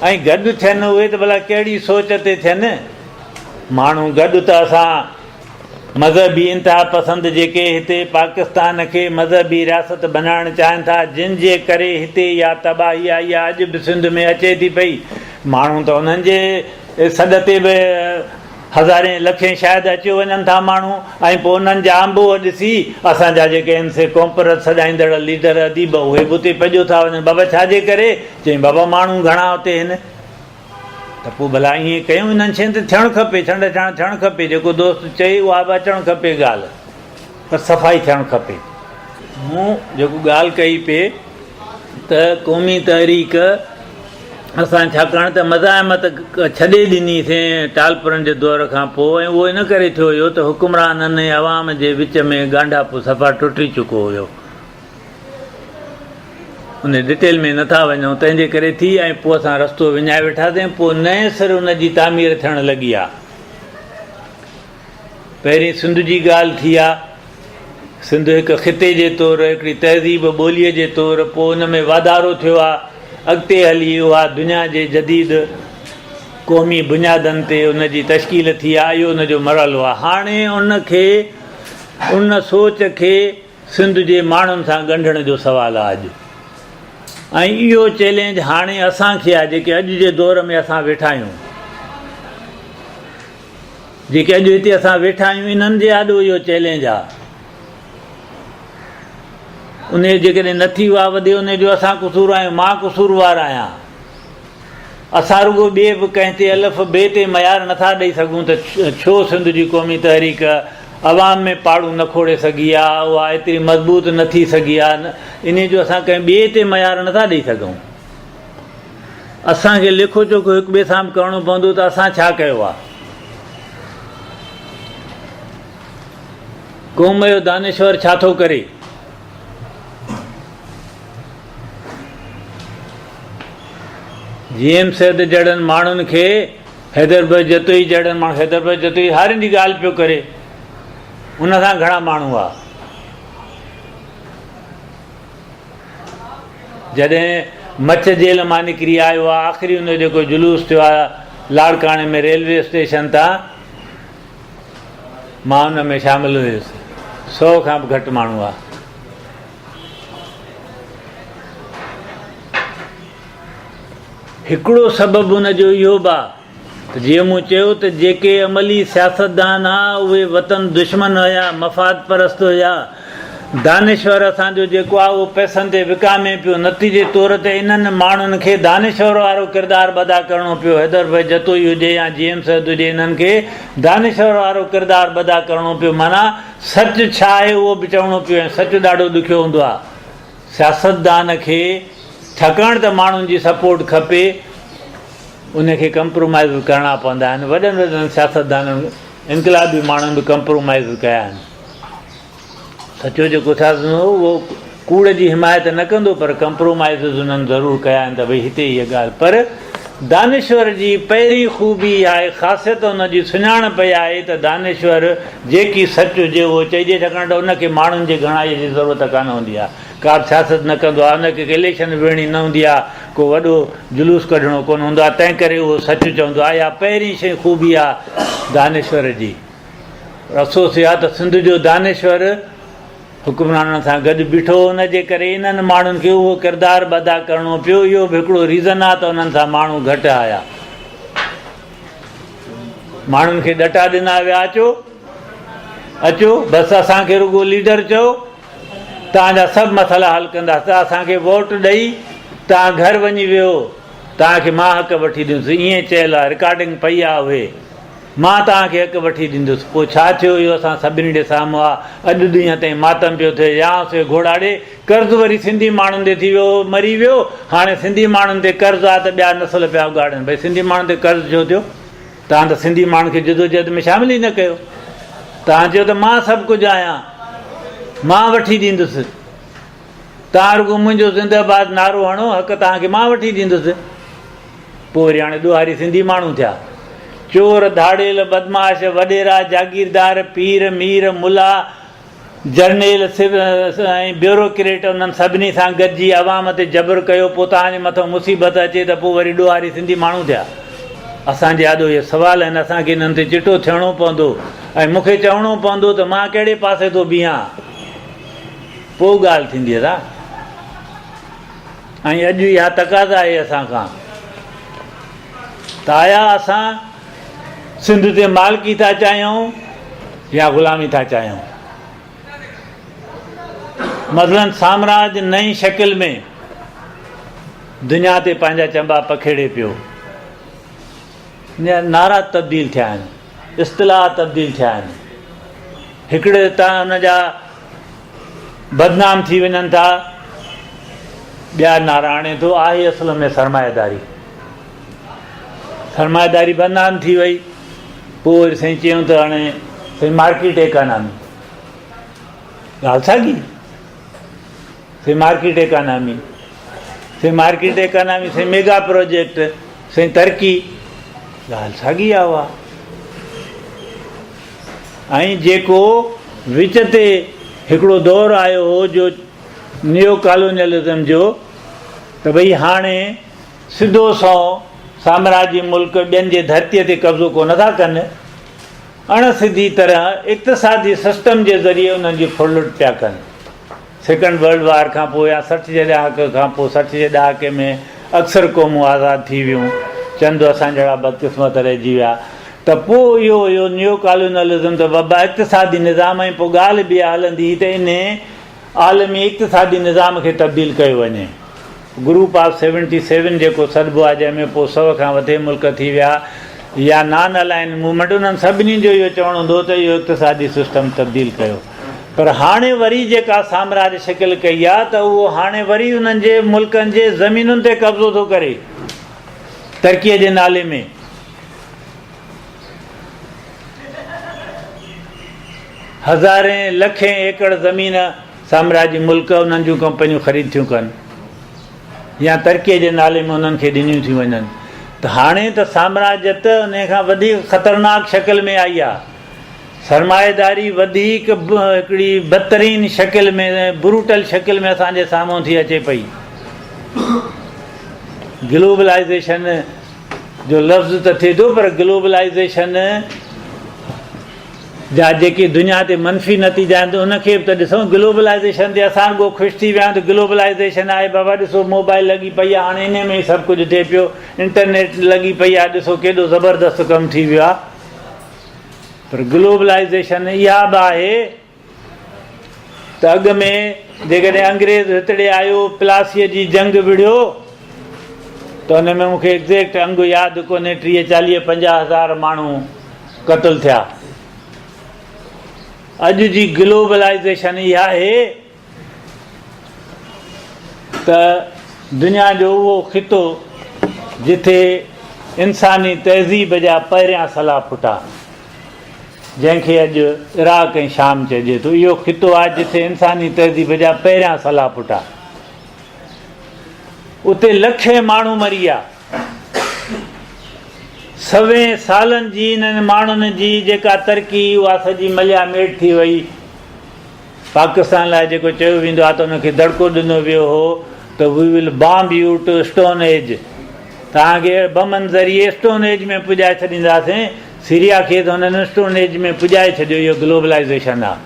۽ گڏ ٿين اهي ته ڀلا ڪهڙي سوچ تي ٿين؟ ماڻهو گڏ ته اسان مذهبي انتها پسند جيڪي هتي پاڪستان کي مذهبي رياست بنائڻ چاهين ٿا جن جي ڪري هتي اها تباهي آئي آهي اڄ به سنڌ ۾ اچي ٿي پئي ماڻهو ته انهن جي سڏ تي به هزارين لکين شايد اچيو وڃن ٿا ماڻهو ۽ پوء انهن جا انبوهه ڏسي اسان جا جيڪي آهن سي قومپرست سڏائيندڙ ليڊر اديب اهي به اتي پڄيو ٿا وڃن بابا ڇا جي ڪري؟ چيائين بابا ماڻهو گهڻا اتي هن ته پوء ڀلا ائين ڪيون انهن شين تي ٿيڻ کپي ڇنڊ ڇاڻ ٿيڻ کپي جيڪو دوست چئي اها به اچڻ کپي ڳالهه پر صفائي ٿيڻ کپي. مون جيڪو ڳالهه ڪئي پئي ته قومي تحريڪ اسان ڇاڪاڻ ته مزاحمت ڇڏي ڏني سين ٽالپرن جي دور کان پوء ۽ اهو ان ڪري ٿيو هيو ته حڪمرانن ۽ عوام جي وچ ۾ ڳانڍاپو صفا ٽٽي چڪو هيو. ان ڊٽيل ۾ نٿا وڃون تنهن جي ڪري ٿي ۽ پوء اسان رستو وڃائي ويٺاسين پوء نئين سر ان جي تعمير ٿيڻ لڳي آ. پهرين سنڌ جي ڳالهه ٿي آ. سنڌ هڪ خطي جي طور، هڪڙي تهذيب ٻوليء جي طور، پوء ان ۾ واڌارو ٿيو آ. اڳتي هلي اها دنيا جي جديد قومي بنيادن تي ان جي تشڪيل ٿي آ. اهو ان جو مرحلو آ. هاڻي ان کي، ان سوچ کي سنڌ جي ماڻهن سان ڳنڍڻ جو سوال آ اڄ. ۽ اهو چئلينج هاڻي اسان کي آ، جيڪي اڄ جي دور ۾ اسان ويٺا آهيون. جيڪي اڄ هتي اسان ويٺا آهيون انهن جي آڏو اهو چئلينج آ. انهي جيڪڏهن نه ٿي اها وڌي انهي جو اسان قصور آهيون، مان قصوروار آهيان. اسان رڳو ٻئي به ڪنهن تي الف بي تي معيار نٿا ڏئي سگهون ته ڇو سنڌ جي قومي تحريڪ عوام ۾ پاڙون نه کوڙي سگهي آ، اها ايتري مضبوط نه ٿي سگهي آ، انهي جو اسان ڪنهن ٻئي تي معيار نٿا ڏئي سگهون. اسان کي ليکو چوکو هڪ ٻئي سان به ڪرڻو پوندو ته اسان ڇا ڪيو آ. قوم جو دانشور ڇا ٿو ڪري؟ جي ايم سيد جهڙن ماڻهن کي حيدر بخش جتوئي جهڙن ماڻهن حيدر بخش جتوئي هارين جي ڳالهه پيو ڪري ان سان گهڻا ماڻهو آ. جڏهن مچ جيل مان نڪري آيو آ آخري ان جو جيڪو جلوس ٿيو آ لاڙڪاڻي ۾ ريلوي اسٽيشن تان مان ان ۾ شامل هيس سو کان به گهٽ ماڻهو آ. هڪڙو سبب ان جو اهو به آ ته جيئن مون چيو ته جيڪي عملي سياستدان ها اهي وطن دشمن هيا، مفاد پرست هيا. دانشور اسان جو جيڪو آهي اهو پئسن تي وڪامي پيو. نتيجي طور تي انهن ماڻهن کي دانشور وارو ڪردار به ادا ڪرڻو پيو. حيدر بخش جتوئي هجي يا جي ايم سيد هجي انهن کي دانشور وارو ڪردار به ادا ڪرڻو پيو. معنيٰ سچ ڇا آهي اهو به چوڻو پيو ۽ سچ ڏاڍو ڏکيو هوندو آهي. سياستدان کي ڇاڪاڻ ته ماڻهن جي سپورٽ کپي. ان کي ڪمپرومائيز به ڪرڻا پوندا آهن. وڏن وڏن سياستدانن انقلابي ماڻهن به ڪمپرومائيز ڪيا آهن. سچو جيڪو سياستدان هو اهو ڪوڙ جي حمايت نه ڪندو پر ڪمپرومائيزز انهن ضرور ڪيا آهن ته ڀئي هتي هيء ڳالهه پر دانشور جي پهرين خوبي اها آهي خاصيت ان جي سڃاڻپ اها آهي ته دانشور جيڪي سچ هجي اهو چئجي ڇاڪاڻ ته ان کي ماڻهن جي گهڻائي جي ضرورت ڪانه هوندي آهي ڪا به سياست نه ڪندو آهي ان کي اليڪشن وڙهڻي نه هوندي آهي ڪو وڏو جلوس ڪڍڻو ڪونه هوندو آهي تنهن ڪري اهو سچ چوندو آهي اها پهرين شيء خوبي آهي دانشور جي. پر افسوس اها ته سنڌ جو دانشور حڪمرانن سان گڏ بيٺو هو ان جي ڪري انهن ماڻهن کي اهو ڪردار به ادا ڪرڻو پيو اهو به هڪڙو ريزن آهي ته انهن سان ماڻهو گهٽ آيا ماڻهن کي ڏٽا ڏنا ويا اچو اچو بس اسان کي رڳو ليڊر چئو توهان جا سڀ مسئلا حل ڪنداسين اسان کي ووٽ ڏئي توهان گهر وڃي ويهو توهان کي مان حق وٺي ڏيندس ائين چيل آهي رڪارڊنگ پئي آهي اهي مان توهان کي حق وٺي ڏيندس. پوء ڇا ٿيو؟ اهو اسان سڀني ڏي سامهون آ. اڄ ڏينهن تائين ماتم پيو ٿئي. يا سي گهوڙا ڙي، قرض وري سنڌي ماڻهن تي ٿي ويو. مري ويو. هاڻي سنڌي ماڻهن تي قرض آ ته ٻيا نسل پيا اگهاڙين. ڀئي سنڌي ماڻهن تي قرض ڇو ٿيو؟ توهان ته سنڌي ماڻهن کي جدوجهد ۾ شامل ئي نه ڪيو. توهان چيو ته مان سڀ ڪجهه آهيان. مان وٺي ڏيندس. توهان رڳو منهنجو زنده باد نعرو هڻو، حق توهان کي مان وٺي ڏيندس. پوء وري هاڻي ڏوهاري سنڌي ماڻهو ٿيا. چور، ڌاڙيل، بدمعاش، وڏيرا، جاگيردار، پير، مير، ملا، جرنيل ۽ بيوروڪريٽ انهن سڀني سان گڏجي عوام تي جبر ڪيو پوء توهان جي مٿان مصيبت اچي ته پوء وري ڏوهاري سنڌي ماڻهو ٿيا. اسان جي آڏو اهي سوال آهن اسان کي انهن تي چٽو ٿيڻو پوندو ۽ مون کي چوڻو پوندو ته مان ڪهڙي پاسي ٿو بيهان پوء ڳالهه ٿيندي ادا. ۽ اڄ اها تقاضا آهي اسان کان ته آيا اسان سنڌ تي مالڪي ٿا چاهيون يا غلامي ٿا چاهيون. مثلاً سامراج نئين شڪل ۾ دنيا تي پنهنجا چنبا پکيڙي پيو. نعرا تبديل ٿيا آهن، اصطلاح تبديل ٿيا آهن. هڪڙي تان ان جا بدنام ٿي وڃن ٿا، ٻيا نعرا آڻي ٿو. آهي اصل ۾ سرمائيداري. سرمائيداري بدنام ٿي وئي، پوء وري سائين چيائون ته هاڻي سائين مارڪيٽ ايڪانامي. ڳالهه ساڳي. سائين مارڪيٽ ايڪانامي، سائين مارڪيٽ ايڪانامي، سائين ميگا پروجيڪٽ، سائين ترقي، ڳالهه ساڳي آ اها. ۽ جيڪو وچ تي هڪڙو دور آيو هو جو نيو ڪالونيلزم جو ته ڀئي هاڻي سڌو سنئون سامراجي ملڪ ٻين جي ڌرتيء تي قبضو ڪونه ٿا ڪن، اڻ سڌي طرح اقتصادي سسٽم جي ذريعي انهن جي ڦرلٽ پيا ڪن. سيڪنڊ ورلڊ وار کان پوء يا 60 جي ڏهاڪي کان پوء 60 جي ڏهاڪي ۾ اڪثر قومون آزاد ٿي ويون، چند اسان جهڙا بدقسمت رهجي ويا ته پوء اهو هيو نيو ڪالونيلزم ته بابا اقتصادي نظام ۽ پوء ڳالهه به اها هلندي هئي ته انهي عالمي اقتصادي نظام کي تبديل ڪيو وڃي. گروپ آف سيونٽي سيون جيڪو سڏبو آهي جنهن ۾ پوء سئو کان وڌي ملڪ ٿي ويا يا نان الائن موومينٽ انهن سڀني جو اهو چوڻ هوندو هو ته اهو اقتصادي سسٽم تبديل ڪيو پر هاڻي وري جيڪا سامراج شڪل ڪئي آهي ته اهو هاڻي وري انهن جي ملڪن جي زمينن تي قبضو ٿو ڪري ترقي جي نالي ۾. هزارين لکين ايڪڙ زمين سامراجي ملڪ انهن جون ڪمپنيون خريد ٿيون ڪن يا ترقي جي نالي ۾ انهن کي ڏنيون ٿيون وڃن ته هاڻي ته سامراجيت انهي کان وڌيڪ خطرناڪ شڪل ۾ آئي آهي. سرمائيداري وڌيڪ هڪڙي بدترين شڪل ۾ بروٽل شڪل ۾ اسان جي سامهون ٿي اچي پئي. گلوبلائيزيشن جو لفظ ته ٿئي ٿو پر گلوبلائيزيشن جا جيڪي دنيا تي منفي نتيجا آهن ته ان کي به ته ڏسون. گلوبلائيزيشن تي اسان رڳو خوش ٿي ويا آهيون ته گلوبلائيزيشن آهي بابا ڏسو موبائل لڳي پئي آهي هاڻي انهي ۾ ئي سڀ ڪجهه ٿئي پيو انٽرنيٽ لڳي پئي آهي ڏسو ڪيڏو زبردست ڪم ٿي ويو آهي پر گلوبلائيزيشن اها به آهي ته اڳ ۾ جيڪڏهن انگريز هتڙي آيو پلاسيء جي جنگ وڙهيو ته ان ۾ مون کي ايگزيڪٽ انگ ياد ڪونهي 30 40 50 هزار ماڻهو قتل ٿيا. اڄ جي گلوبلائيزيشن اها آهي ته دنيا جو اهو خطو جتي انساني تهذيب جا پهريان سلا ڦٽا. جنهن کي اڄ عراق ۽ شام چئجي ٿو. اهو خطو آهي جتي انساني تهذيب جا پهريان سلا ڦٽا. اتي لکين ماڻهو مري ويا. سوين سالن جي انهن ماڻهن جي جيڪا ترقي اها سڄي مليا ميٽ ٿي وئي. پاڪستان لاء جيڪو چيو ويندو آهي ته ان کي دڙڪو ڏنو ويو هو ته we will bomb you to stone age توهان کي بمن ذريعي اسٽون ايج ۾ پڄائي ڇڏينداسين. سيريا کي ته هنن اسٽون ايج ۾ پڄائي ڇڏيو اهو گلوبلائيزيشن آهي.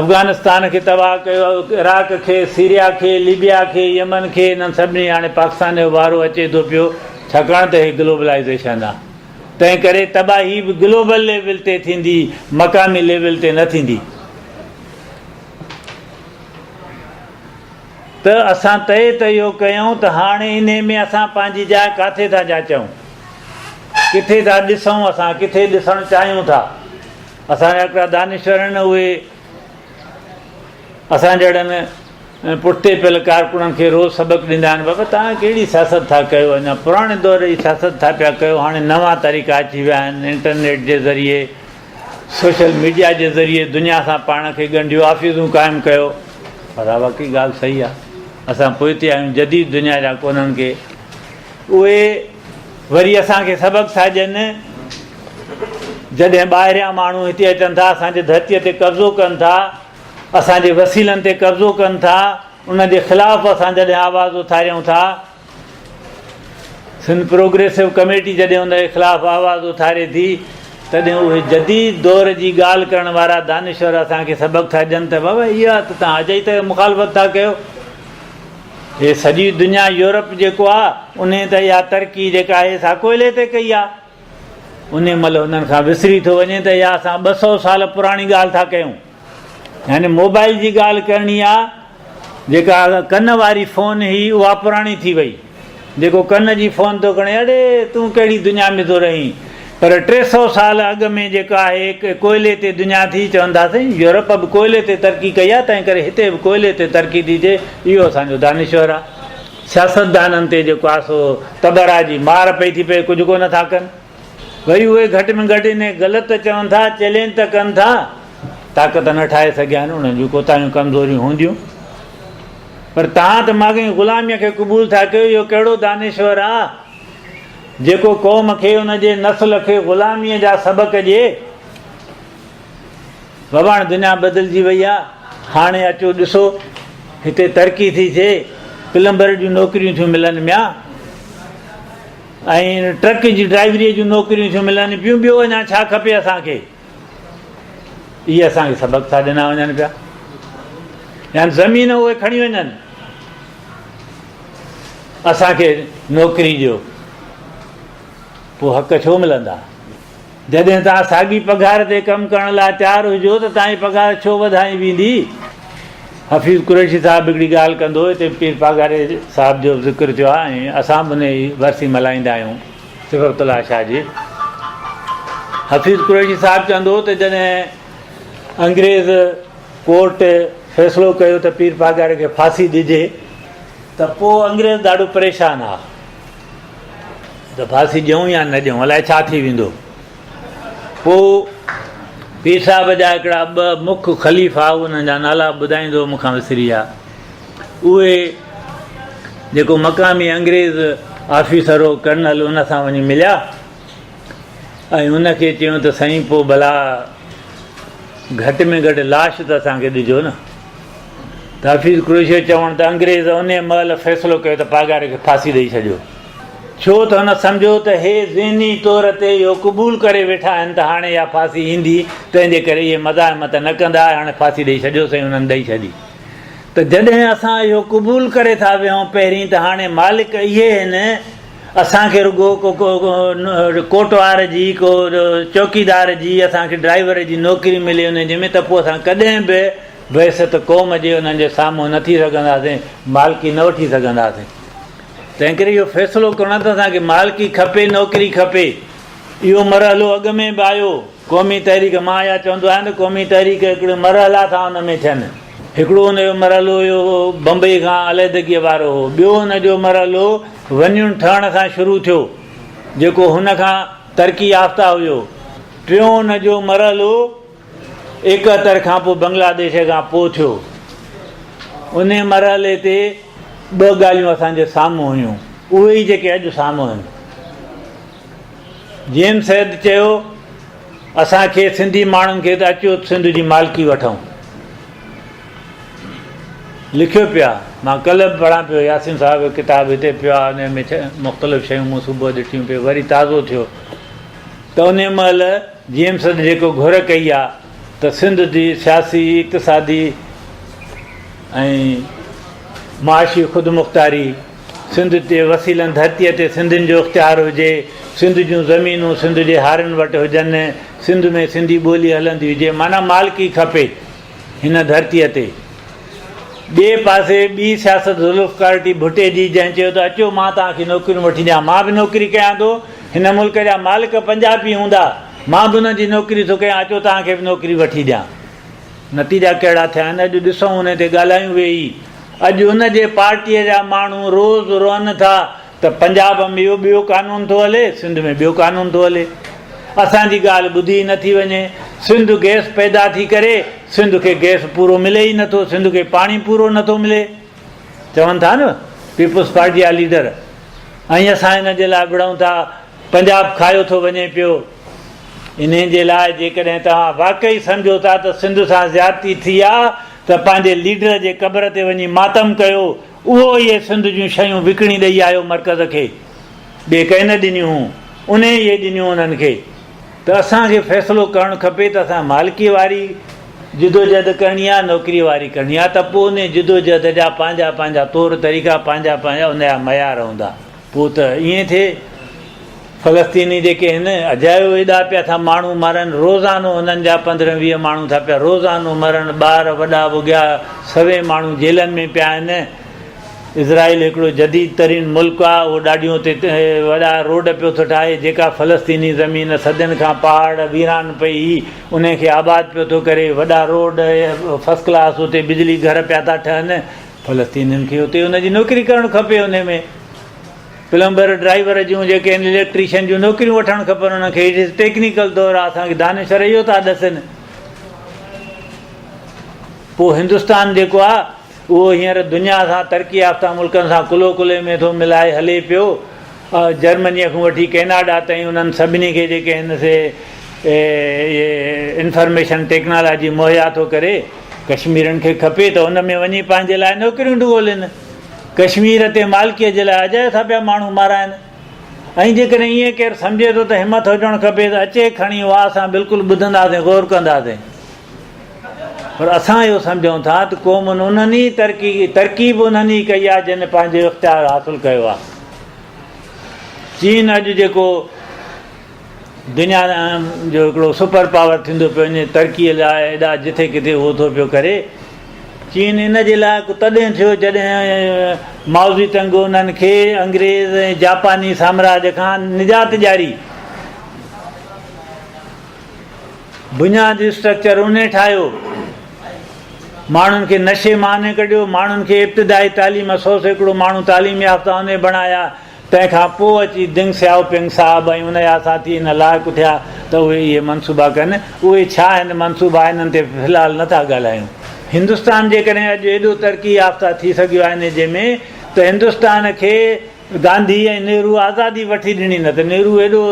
افغانستان کي تباهه ڪيو، عراق کي، سيريا کي، ليبيا کي، يمن کي، انهن سڀني هاڻي پاڪستان جو وارو اچي ٿو پيو ڇاڪاڻ ته هي گلوبلائيزيشن آ تنهن ڪري تباهي به گلوبل ليول تي ٿيندي مقامي ليول تي نه ٿيندي ته اسان طئي ته اهو ڪيون ته هاڻي انهي ۾ اسان پنهنجي جاء ڪاٿي ٿا جاچون ڪٿي ٿا ڏسون اسان ڪٿي ڏسڻ چاهيون ٿا. اسان جا هڪڙا دانشور آهن اهي اسان جهڙن پٺتي پيل ڪارڪنن کي روز سبق ڏيندا آهن بابا توهان ڪهڙي سياست ٿا ڪيو اڃا پراڻي دور جي سياست ٿا پيا ڪيو هاڻي نوان طريقا اچي ويا آهن انٽرنيٽ جي ذريعي سوشل ميڊيا جي ذريعي دنيا سان پاڻ کي ڳنڍيو آفيسون قائم ڪيو پر واقعي ڳالهه صحيح آهي اسان پوئتي آهيون جديد دنيا جا ڪونهن کي اهي وري اسان کي سبق ٿا ڏين. جڏهن ٻاهريان ماڻهو هتي اچن ٿا، اسان جي ڌرتيء تي قبضو ڪن ٿا، اسان جي وسيلن تي قبضو ڪن ٿا، انهن جي خلاف اسان جڏهن آواز اٿاريون ٿا، سنڌ پروگريسو ڪميٽي جڏهن ان جي خلاف آواز اٿاري ٿي، تڏهن اهي جديد دور جي ڳالهه ڪرڻ وارا دانشور اسان کي سبق ٿا ڏين ته بابا اها ته توهان اجائي ته مخالفت ٿا ڪيو. هي سڄي دنيا يورپ جيڪو آ انهي ته اها ترقي جيڪا آهي سا ڪوئلي تي ڪئي آ. انهي مهل هنن کان وسري ٿو وڃي ته اها اسان 200 سال پراڻي ڳالهه ٿا ڪيون. يعني موبائل جي ڳالهه ڪرڻي آ جيڪا ڪن واري فون هئي اها پراڻي ٿي وئي. جيڪو ڪن جي فون ٿو کڻي اڙي تون ڪهڙي دنيا ۾ ٿو رهين. پر 300 سال اڳ ۾ جيڪا آهي ڪوئلي تي دنيا ٿي چوندا سائين يورپ به ڪوئلي تي ترقي ڪئي آهي تنهن ڪري هتي به ڪوئلي تي ترقي ٿي ٿئي اهو اسان جو دانشور آهي سياستدانن تي جيڪو آهي سو تبرا جي مار پئي ٿي پئي ڪجهه ڪونه ٿا ڪن وري اهي گهٽ ۾ گهٽ انهي غلط ته چون ٿا چئلينج ته ڪن ٿا طاقت نه ٺاهي سگهيا آهن انهن جون ڪوتاهيون ڪمزوريون هونديون پر توهان ته ماڳهين غلاميء کي قبول ٿا ڪيو اهو ڪهڙو دانشور آهي جيڪو قوم کي ان جي نسل کي غلاميء جا سبق ڏئي. بابا هاڻي دنيا بدلجي وئي آ، هاڻي اچو ڏسو هتي ترقي ٿي ٿئي، پلمبر جون نوڪريون ٿيون ملن ميان ۽ ٽرڪ جي ڊرائيوريء جون نوڪريون ٿيون ملن پيون، ٻيو اڃا ڇا کپي اسان کي؟ اهي اسان کي سبق ٿا ڏنا وڃن پيا. يعني زمين اهي کڻي وڃن. اسان کي نوڪري ڏيو پوء حق ڇو ملندا؟ جڏهن توهان ساڳي پگهار تي ڪم ڪرڻ لاء تيار هجو ته توهان جي پگهار ڇو وڌائي ويندي؟ حفيظ قريشي صاحب هڪڙي ڳالهه ڪندو هو، هتي پير پاڳاري صاحب جو به ذڪر ٿيو آهي ۽ اسان به ان جي ورسي ملهائيندا آهيون صفت الله شاهه جي. حفيظ قريشي صاحب چوندو هو ته جڏهن انگريز ڪورٽ فيصلو ڪيو ته پير پاڳاري کي ڦاسي ڏجي ته پوء انگريز ڏاڍو پريشان ها ته ڦاسي ڏيون يا نه ڏيون الائي ڇا ٿي ويندو. پوء پير صاحب جا هڪڙا ٻه مک خليفا انهن جا نالا ٻڌائيندو مون کان وسري ويا. اهي جيڪو مقامي انگريز آفيسر هو ڪرنل ان سان وڃي مليا ۽ ان کي چيون ته سائين پوء ڀلا گهٽ ۾ گهٽ لاش ته اسان کي ڏجو نه. ته حفيظ قريشيء چوڻ ته انگريز انهيء مهل فيصلو ڪيو ته پاڳاري کي ڦاسي ڏئي ڇڏيو. ڇو ته هن سمجهيو ته هي ذهني طور تي اهو قبول ڪري ويٺا آهن ته هاڻي اها ڦاسي ايندي، تنهن جي ڪري اهي مزاحمت نه ڪندا، هاڻي ڦاسي ڏئي ڇڏيو سائين انهن ڏئي ڇڏي. ته جڏهن اسان اهو قبول ڪري ٿا ويهون پهرين ته هاڻي مالڪ اهي آهن، اسان کي رڳو ڪو ڪوٽوار جي، ڪو چوڪيدار جي، اسان کي ڊرائيور جي نوڪري ملي انهن جي ۾ ته پوء اسان ڪڏهن به بحيثيت قوم جي انهن جي سامهون نه ٿي سگهنداسين، مالڪي نه وٺي سگهنداسين. تنهنڪري اهو فيصلو ڪرڻو آهي ته اسان کي مالڪي کپي، نوڪري کپي. اهو مرحلو اڳ ۾ به آيو. قومي تحريڪ، مان اها چوندو آهيان ته قومي تحريڪ هڪڙي مرحلا ٿا ان ۾ ٿين. هڪڙو ان جو مرحلو اهو بمبئي کان عليحدگيء وارو هو. ٻيو ان جو مرحلو ونين ٺهڻ کان شروع ٿيو، جيڪو هن کان ترقي يافته هيو. ٽيون ان جو مرحلو 71 کان پوء بنگلاديش کان پوء ٿيو. انهي مرحلي تي ٻه ڳالهيون اسان جي سامهون هيون، اهي ئي جيڪي اڄ سامهون آهن. جي ايم سيد چيو اسان کي سنڌي ماڻهن کي ته اچو سنڌ جي مالڪي وٺون. لکيو پيو آهي. مان ڪلهه به پڙهان پيو ياسين صاحب جو ڪتاب هتي پيو آهي ان ۾ مختلف شيون مون صبح ڏٺيون پئي وري تازو ٿيو ته انهي مهل جي ايم سيد جيڪو گهر ڪئي آهي ته سنڌ جي سياسي، اقتصادي ۽ معاشي خودمختاري، سنڌ جي وسيلن ڌرتيء تي سنڌين جو اختيار هجي، سنڌ جون زمينون سنڌ جي هارين وٽ هجن، سنڌ ۾ سنڌي ٻولي هلندي هجي معنيٰ مالڪي کپي هن ڌرتيء تي. ٻئي پاسي ٻي سياست ذوالفقار ٽي ڀٽي جي جنهن چيو ته اچو مان توهان کي نوڪريون وٺي ڏيان مان به نوڪري ڪيان ٿو هن ملڪ جا مالڪ پنجابي هوندا مان به انهن جي نوڪري ٿو ڪيان اچو توهان کي به نوڪري وٺي ڏيان. نتيجا ڪهڙا ٿيا آهن اڄ ڏسون انهي تي ڳالهايون ويهي. اڄ ان جي پارٽيء جا ماڻهو روز روئن ٿا ته پنجاب ۾ اهو ٻيو قانون ٿو هلي، سنڌ ۾ ٻيو قانون ٿو هلي. اسان جي ڳالهه ٻڌي ئي نٿي وڃي. سنڌ گئس پيدا ٿي ڪري، سنڌ کي گئس پورو ملي ئي نٿو، سنڌ کي پاڻي پورو نٿو ملي. چون ٿا نه پيپلز پارٽي جا ليڊر ۽ اسان ان جي لاء وڙهون ٿا، پنجاب کايو ٿو وڃي پيو. انهي جي لاء جيڪڏهن توهان واقعي سمجهو ٿا ته سنڌ سان زيادتي ٿي آ ته پنهنجي ليڊر جي قبر تي وڃي ماتم ڪيو، اهو اهي سنڌ جون شيون وڪڻي ڏئي آيو مرڪز کي، ٻئي ڪنهن نه ڏنيون هون، انهي اهي ڏنيون انهن کي. ته اسان کي فيصلو ڪرڻ کپي ته اسان مالڪي واري جدوجهد ڪرڻي آ نوڪري واري ڪرڻي آ ته پوء انهي جدوجهد جا پنهنجا پنهنجا طور طريقا پنهنجا پنهنجا ان جا معيار هوندا. پوء ته ائين ٿئي، فلسطيني جيڪي هن اجايو ايڏا پيا ٿا ماڻهو مرن، روزانو هنن جا پندرهن 20 ماڻهو ٿا پيا روزانو مرن، ٻار وڏا وڳيا سوين ماڻهو جيلن ۾ پيا آهن. اسرائيل هڪڙو جديد ترين ملڪ آهي، اهو ڏاڍيون اتي وڏا روڊ پيو ٿو ٺاهي، جيڪا فلسطيني زمين صدين کان پهاڙ ويران پئي هئي، انهي کي آباد پيو ٿو ڪري، وڏا روڊ فرسٽ ڪلاس اتي بجلي گهر پيا ٿا ٺهن، فلسطينين کي اتي ان جي نوڪري ڪرڻ کپي انهي ۾ پلمبر ڊرائيور جون جيڪي آهن اليڪٽريشن جون نوڪريون وٺڻ کپن انهن کي it is technical دور آهي اسان کي دانشور اهو ٿا ڏسن پوء هندستان جيڪو آهي اهو هينئر دنيا سان ترقي يافته ملڪن سان ڪلهو ڪلهي ۾ ٿو ملائي هلي پيو جرمنيء کان وٺي ڪئناڊا تائين انهن سڀني کي جيڪي آهن سي اهي انفارميشن ٽيڪنالاجي مهيا ٿو ڪري. ڪشميرين کي کپي ته ان ۾ وڃي پنهنجي لاء نوڪريون ڳولين. ڪشمير تي مالڪيء جي لاء اجايو ٿا پيا ماڻهو مارائن. ۽ جيڪڏهن ائين ڪير سمجهي ٿو ته همٿ هجڻ کپي ته اچي کڻي اها اسان بلڪل ٻڌنداسين غور ڪنداسين. پر اسان اهو سمجهون ٿا ته قومن انهن ئي ترقي ترقي به انهن ئي ڪئي آهي جن پنهنجو اختيار حاصل ڪيو آهي. چين اڄ جيڪو دنيا جو هڪڙو سپر پاور ٿيندو پيو وڃي ترقي لاء ايڏا جٿي ڪٿي اهو ٿو پيو ڪري. چين ان جي لائق تڏهن ٿيو جڏهن مائوزي تنگ انهن کي انگريز ۽ جاپاني سامراج کان نجات ڏياري. بنيادي اسٽرڪچر انهي ٺاهيو. ماڻهن کي نشي مان انهي ڪڍيو. ماڻهن کي ابتدائي تعليم 100% ماڻهو تعليم يافته انهي بڻايا. تنهن کان پوء اچي دنگ سيائو پنگ صاحب ۽ ان جا ساٿي ان لائق ٿيا ته اهي اهي منصوبا ڪن. اهي ڇا آهن منصوبا انهن تي في الحال نه ٿا ڳالهايون. هندستان جيڪڏهن اڄ ايڏو ترقي يافته ٿي سگهيو آهي ان جي ۾ ته هندستان کي گانڌي ۽ نهرو آزادي وٺي ڏني نه ته نهرو ايڏو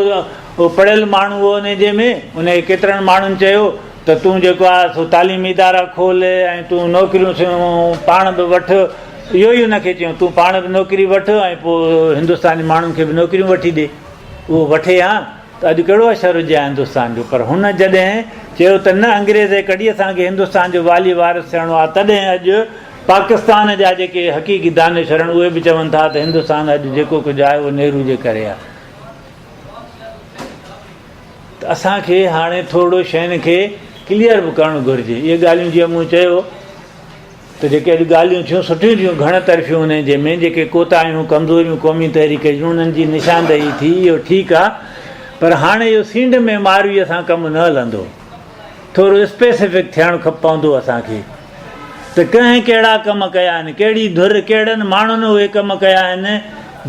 پڙهيل ماڻهو هو ان جي ۾ ان کي ڪيترن ماڻهن چيو ته تون جيڪو آهي سو تعليمي ادارا کول ۽ تون نوڪريون پاڻ به وٺ اهو ئي ان کي چيو تون پاڻ به نوڪري وٺ ۽ پوء هندستاني ماڻهن کي به نوڪريون وٺي ڏي اهو وٺي ها ته اڄ ڪهڙو اشر هجي ها هندستان جو پر هن جڏهن چيو ته نه انگريز ڪڍي اسان کي هندستان جو والي وارث ٿيڻو آهي تڏهن اڄ پاڪستان جا جيڪي حقيقي دانشور آهن اهي به چون ٿا ته هندستان اڄ جيڪو ڪجهه آهي اهو نهرو جي ڪري آهي ته اسان کي هاڻي ٿورڙو شين کي ڪليئر به ڪرڻ گهرجي اهي ڳالهيون جيئن مون چيو ته جيڪي اڄ ڳالهيون ٿيون سٺيون ٿيون گهڻ طرفيون انهن جي ۾ جيڪي ڪوتاهيون ڪمزوريون قومي تحريڪ جون انهن جي نشاندهي ٿي اهو ٺيڪ آ پر هاڻي اهو سينڍ ۾ مارويء سان ڪم نه هلندو ٿورو اسپيسفڪ ٿيڻ پوندو اسان کي ته ڪنهن ڪهڙا ڪم ڪيا آهن ڪهڙي ڌر ڪهڙن ماڻهن اهي ڪم ڪيا آهن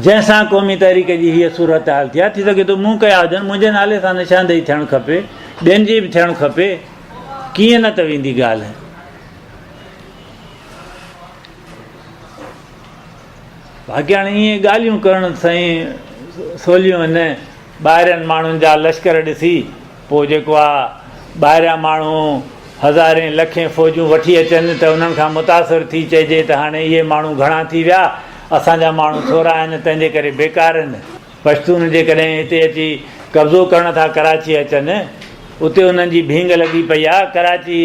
جنهن سان قومي تحريڪ جي هيء صورتحال ٿي آهي ٿي سگهي ٿو مون ڪيا هجن منهنجي نالي سان نشاندهي ٿيڻ کپي. ٻين جي به ٿيڻ کپي، ڪيئن نه ته ويندي ڳالهه. باقي هاڻي ائين ڳالهيون ڪرڻ سائين سوليون آهن، ٻاهرين ماڻهن جا لشڪر ڏسي پوء جيڪو آ ٻاهريان ماڻهو هزارين لکين فوجون وٺي اچن ته انهن کان متاثر ٿي چئجي ته هاڻي اهي ماڻهو گهڻا ٿي ويا، اسان جا ماڻهو ٿورا آهن تنهن جي ڪري بيڪار آهن. پشتون جيڪڏهن هتي اچي قبضو ڪرڻ ٿا ڪراچي اچن، اتي انهن جي ڀينگ لڳي پئي آ، ڪراچي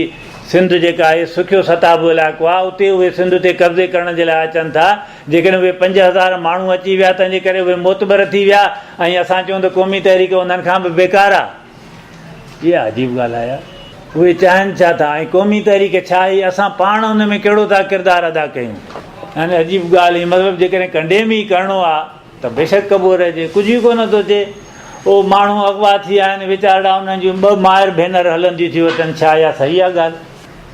سنڌ جيڪا آهي سکيو ستابو علائقو آ، اتي اهي سنڌ تي قبضي ڪرڻ جي لاء اچن ٿا، جيڪڏهن اهي 5000 ماڻهو اچي ويا تنهن جي ڪري اهي معتبر ٿي ويا ۽ اسان چئون ته قومي تحريڪ انهن کان به بيڪار آ. اها عجيب ڳالهه آهي يار. اهي چاهين ڇا ٿا ۽ قومي تحريڪ ڇا آهي اسان پاڻ ان ۾ ڪهڙو ٿا ڪردار ادا ڪيون. يعني عجيب ڳالهه هي مطلب جيڪڏهن ڪنڊيم ئي ڪرڻو آ ته بيشڪ ڪبو رهجي ڪجهه ئي ڪونه ٿو ٿئي. اهو ماڻهو اغوا ٿي ويا آهن ويچارڙا انهن جون ٻه مائر ڀينر هلنديون ٿيون اچن ڇا اها صحيح آ ڳالهه.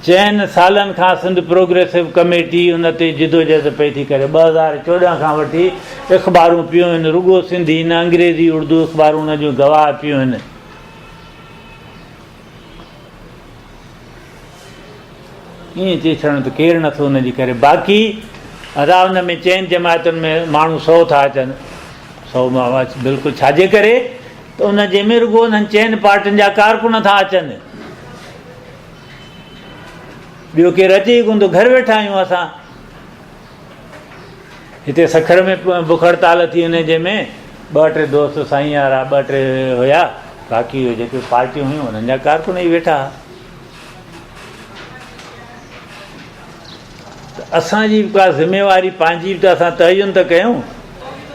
چئن سالن کان سنڌ پروگريسو ڪميٽي ان تي جدوجهد پئي ٿي ڪري. 2014 کان وٺي اخبارون پيون آهن، رڳو سنڌي نه انگريزي اردو اخبارون ان جون گواهه پيون آهن. ائين چئي ڇڏڻ ته ڪير نٿو ان جي ڪري. باقي ادا ان ۾ چئن جماعتن ۾ ماڻهو سو ٿا اچن، سو بلڪل ڇاجي ڪري ته ان جي ۾ رڳو انهن چئن پارٽين جا ڪارڪن ٿا اچن. ٻيو ڪير اچي ئي ڪونه ٿو، گهر ويٺا آهيون اسان. هتي سکر ۾ بک هڙتال ٿي ان جنهن ۾ ٻه ٽي دوست سائين وارا ٻه ٽي هيا، باقي اهي جيڪي پارٽيون هيون انهن جا ڪارڪن ئي ويٺا ها. ته اسان جي به ڪا ذميواري پنهنجي به ته اسان تعين ته ڪيون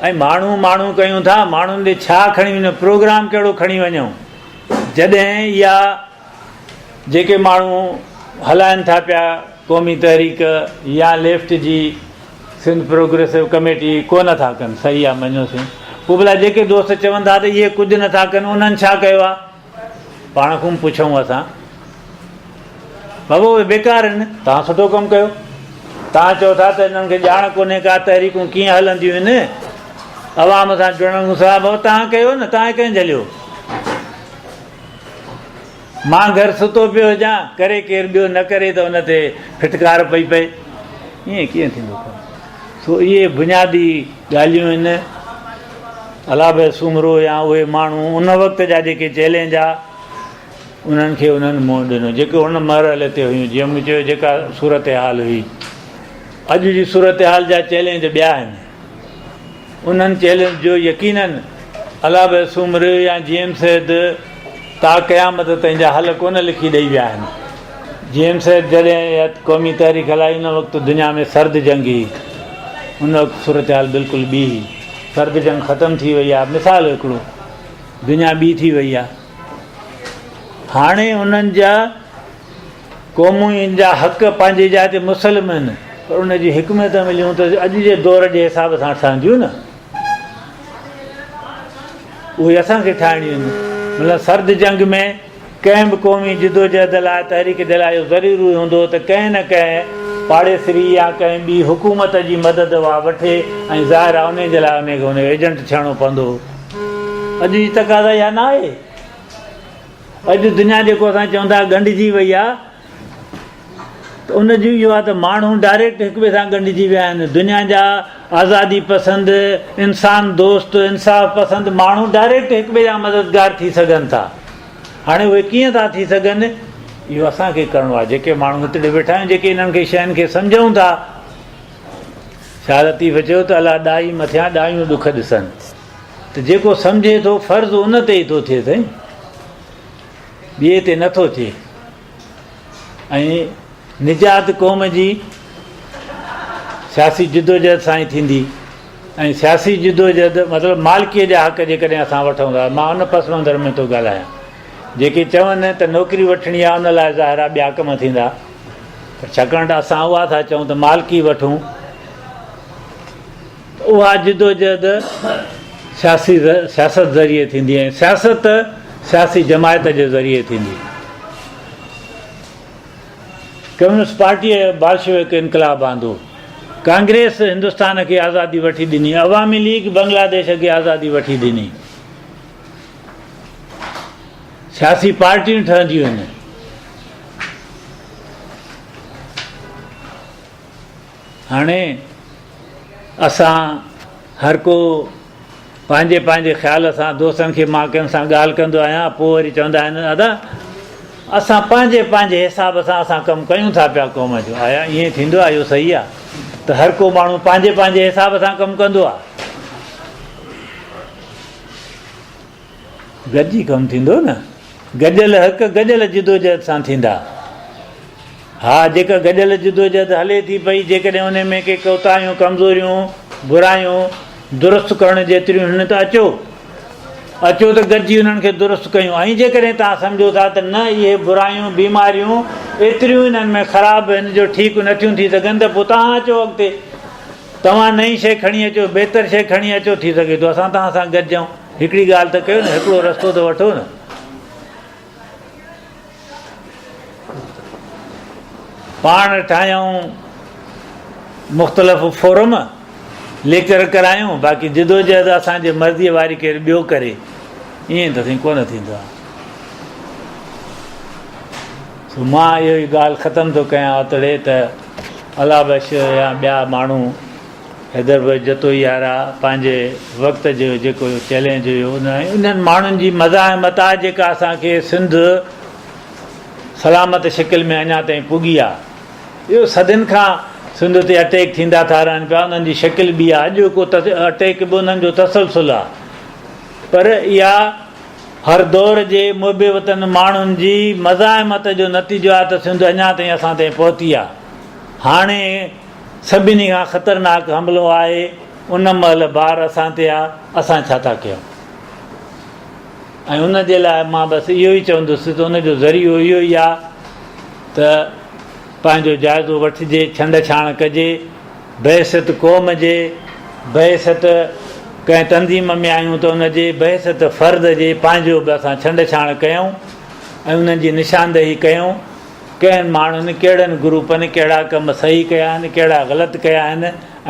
۽ ماڻهو ماڻهو ڪيون ٿا، ماڻهن ڏي ڇا کڻي وڃون، پروگرام ڪهڙو کڻي وڃون، جڏهن اها جيڪي ماڻهو هلائن ٿا پيا قومي تحريڪ يا ليفٽ جي سنڌ پروگريسو ڪميٽي ڪو نه ٿا ڪن صحيح آ مڃيوسين پوء ڀلا جيڪي دوست چون ٿا ته اهي ڪجهه نه ٿا ڪن انهن ڇا ڪيو آ پاڻ کان پڇون اسان بابا اهي بيڪار آهن توهان سٺو ڪم ڪيو توهان چئو ٿا ته انهن کي ڄاڻ ڪونهي ڪا تحريڪون ڪيئن هلنديون آهن عوام سان جڙڻ سان بابا توهان ڪيو نه توهان ڪنهن جهليو مان گهر ستو پيو هجان، ڪري ڪير ٻيو نه ڪري ته ان تي ڦٽڪار پئي پئي. ائين ڪيئن ٿيندو ڪم؟ سو اهي بنيادي ڳالهيون آهن. الله بخش سومرو يا اهي ماڻهو ان وقت جا جيڪي چئلينج ها، انهن کي انهن منهن ڏنو، جيڪي ان مرحلي تي هيون، جيئن مون چيو جيڪا صورتحال هئي. اڄ جي صورتحال جا چئلينج ٻيا آهن. انهن چئلينج جو يقيناً الله بخش سومرو يا جي ايم سيد تا قيامت تائين جا حل ڪونه لکي ڏئي ويا آهن. جي ايم سيد جڏهن اها قومي تحريڪ هلائي ان وقت دنيا ۾ سرد جنگ هئي. ان وقت صورتحال بلڪل ٻي هئي. سرد جنگ ختم ٿي وئي آهي. مثال هڪڙو دنيا ٻي ٿي وئي آهي. هاڻي انهن جا قومن جا حق پنهنجي جاء تي مسلم آهن پر ان جي حڪمت عمليون ته اڄ جي دور جي حساب سان ٺهنديون نه اهي اسان کي ٺاهڻيون آهن مطلب سرد جنگ ۾ ڪنهن به قومي جدوجهد لاء تحريڪ جي لاء اهو ضروري هوندو هو ته ڪنهن نه ڪنهن پاڙيسري يا ڪنهن ٻي حڪومت جي مدد اها وٺي ۽ ظاهر آهي انهي جي لاء انهي کي ان جو ايجنٽ ٿيڻو پوندو هو اڄ جي تقاضا اها نه آهي اڄ دنيا جيڪو اسان چون ٿا ڳنڍجي وئي آ ته ان جو اهو آ ته ماڻهو ڊائريڪٽ هڪ ٻئي سان ڳنڍجي ويا آهن دنيا جا آزادي پسند انسان دوست انصاف پسند ماڻهو ڊائريڪٽ هڪ ٻئي جا مددگار ٿي سگهن ٿا هاڻي اهي ڪيئن ٿا ٿي سگهن اهو اسان کي ڪرڻو آهي جيڪي ماڻهو هتڙي ويٺا آهيون جيڪي انهن کي شين کي سمجهون ٿا شاهه لطيف چيو ته الله ڏائي مٿيان ڏايون ڏک ڏسن ته جيڪو سمجهي ٿو فرض ان تي ئي ٿو ٿئي سائين ٻئي تي نه ٿو ٿئي ۽ نجات قوم جي سياسي جدوجهد سان ئي ٿيندي ۽ سياسي جدوجهد مطلب مالڪيء جا حق جيڪڏهن اسان وٺون ٿا مان ان پس منظر ۾ ٿو ڳالهايان جيڪي چون ته نوڪري وٺڻي آهي ان لاء ظاهر آهي ٻيا ڪم ٿيندا پر ڇاڪاڻ ته اسان اها ٿا چئون ته مالڪي وٺون ته اها جدوجهد سياسي سياست ذريعي ٿيندي ۽ سياست سياسي جماعت جي ذريعي ٿيندي. ڪميونسٽ پارٽيء بالشويڪ انقلاب آندو، ڪانگريس هندستان کي آزادي وٺي ڏني، عوامي ليگ بنگلاديش کي آزادي وٺي ڏني. سياسي پارٽيون ٺهنديون آهن. هاڻي اسان هر ڪو پنهنجي پنهنجي خيال سان دوستن کي مان ڪنهن سان ڳالهه ڪندو آهيان پوء وري چوندا آهن ادا اسان پنهنجي پنهنجي حساب سان اسان ڪم ڪيون ٿا پيا قوم جو آيا ائين ٿيندو آهي اهو صحيح آهي ته هر ڪو ماڻهو پنهنجي پنهنجي حساب سان ڪم ڪندو آهي گڏجي ڪم ٿيندو نه گڏيل حق گڏيل جدوجهد سان ٿيندا. ها جيڪا گڏيل جدوجهد هلي ٿي پئي جيڪڏهن انهي ۾ ڪي ڪوتاهيون، ڪمزوريون، برايون درست ڪرڻ جيتريون هن ته اچو اچو ته گڏجي انهن کي درست ڪيون ۽ جيڪڏهن توهان سمجهو ٿا ته نه اهي برايون بيماريون ايتريون انهن ۾ خراب هن جو ٺيڪ نٿيون ٿي سگهن ته پوء توهان اچو اڳتي توهان نئين شيء کڻي اچو بهتر شيء کڻي اچو ٿي سگهي ٿو اسان توهان سان گڏجون. هڪڙي ڳالهه ته ڪيو نه، هڪڙو رستو ته وٺو نه. پاڻ ٺاهيون مختلف فورم، ليڪچر ڪرايون، باقي جدوجهد اسان جي مرضيء واري ڪير ٻيو ڪري، ائين ته سائين ڪونه ٿيندو آهي. سو مان اهو ئي ڳالهه ختم ٿو ڪيان اتڙي ته الله بخش يا ٻيا ماڻهو حيدر بخش جتوئي وارا پنهنجي وقت جو جيڪو چئلينج هيو ان ۽ انهن ماڻهن جي مزاحمت آ جيڪا اسان کي سنڌ سلامت شڪل ۾ اڃا تائين پڳي آ. اهو صدين کان سنڌ تي اٽيڪ ٿيندا ٿا رهن پيا انهن جي شڪل ٻي آ اڄوڪو اٽيڪ به انهن جو تسلسل آ پر اها هر دور جي محب وطن ماڻهن جي مزاحمت جو نتيجو آ ته سنڌ اڃا تائين اسان تائين پهتي آ. هاڻي سڀني کان خطرناڪ حملو آهي، ان مهل بار اسان تي آ، اسان ڇا ٿا ڪيون؟ ۽ ان جي لاء مان بس اهو ئي چوندس ته ان جو ذريعو اهو ئي آ ته پنهنجو جائزو وٺجي، ڇنڊ ڇاڻ ڪجي، بحيثيت قوم جي، بحيثيت ڪنهن تنظيم ۾ آهيون ته ان جي، بحيثيت فرد جي پنهنجو به اسان ڇنڊ ڇاڻ ڪيون ۽ انهن جي نشاندهي ڪيون. ڪنهن ماڻهن ڪهڙن گروپن ڪهڙا ڪم صحيح ڪيا آهن ڪهڙا غلط ڪيا آهن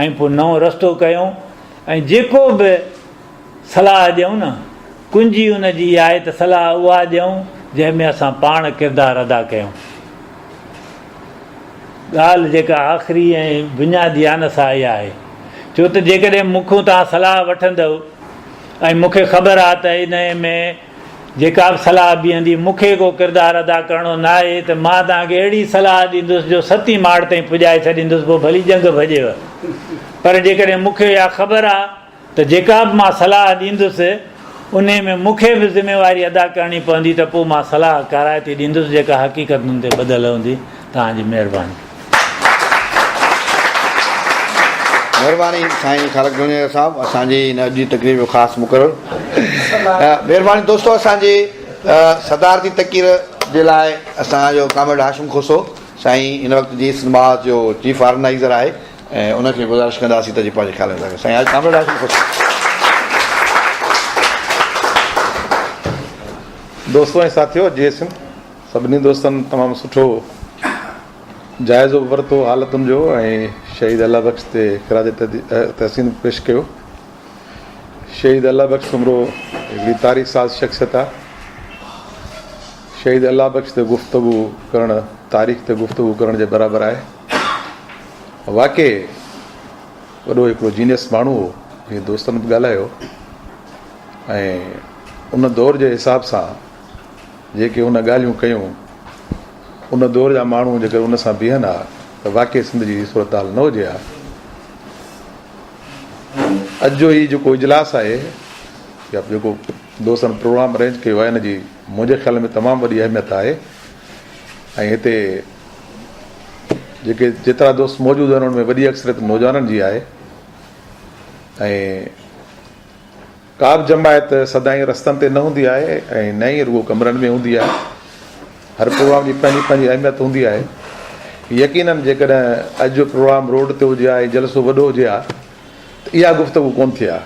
۽ پوء نئون رستو ڪيون ۽ جيڪو به صلاح ڏيون نه ڪنجي ان جي اها آهي ته صلاح اها ڏيون جنهن ۾ اسان پاڻ ڪردار ادا ڪيون. ڳالهه جيڪا آخري ۽ بنيادي آهي نه سا اها آهي ڇو ته جيڪڏهن مون کان توهان صلاح وٺندؤ ۽ مون کي خبر آهي ته انهي ۾ جيڪا به صلاح بيهندي، مون کي ڪو ڪردار ادا ڪرڻو ناهي ته مان توهان کي اهڙي صلاح ڏيندس جو ستين ماڙ تائين پڄائي ڇڏيندس پوء ڀلي ڄنگهه ڀڄيو. پر جيڪڏهن مون کي اها خبر آ ته جيڪا به مان صلاح ڏيندس انهي ۾ مون کي به ذميواري ادا ڪرڻي پوندي ته پوء مان صلاح ڪارائتي ڏيندس جيڪا حقيقتن تي ٻڌل هوندي. توهان جي مهرباني. مھرباني سائين خالق جوڻيجا صاحب اسان جي هن اڄ جي تقريب جو خاص مقرر مھرباني دوستو اسان جي صدارتي تقرير جي لاء اسان جو ڪامريڊ هاشم کوسو سائين هن وقت جي سنڌ محاذ جو چيف آرگنائيزر آهي ۽ ان کي گذارش ڪنداسين ته جي پنهنجي خيال ۾ سائين ڪامريڊ هاشم کوسو. دوستو ۽ ساٿيو جي سنڌ سڀني دوستن تمام سٺو جائزو به ورتو حالتن جو ۽ شهيد الله بخش تي خراج تحسين به پيش ڪيو. شهيد الله بخش سومرو هڪڙي تاريخ ساز شخصيت آهي. شهيد الله بخش تي گفتگو ڪرڻ تاريخ تي گفتگو ڪرڻ جي برابر آهي. واقعي وڏو هڪڙو جينيس ماڻهو هو جيئن دوستن به ڳالهايو ۽ ان دور جي حساب سان جيڪي هن ڳالهيون ڪيون، ان دور جا ماڻهو جيڪر ان سان بيهن ها ته واقعي سنڌ جي هي صورتحال نه هجي ها. اڄ جو هي جيڪو اجلاس آهي يا جيڪو دوستن پروگرام ارينج ڪيو آهي ان جي منهنجي خيال ۾ تمام وڏي اهميت آهي ۽ هتي جيڪي جيترا دوست موجود آهن ان ۾ وڏي اڪثريت نوجوانن جي آهي ۽ ڪا به جماعت سدائين رستن تي نه هوندي آهي ۽ نه ئي رڳو ڪمرن ۾ هوندي آهي. هر پروگرام جي پنهنجي پنهنجي اهميت هوندي آهي. يقينن جيڪڏهن اڄ جو پروگرام روڊ تي هجي ها ۽ جلسو وڏو هجي ها ته اها گفتگو ڪونه ٿئي ها.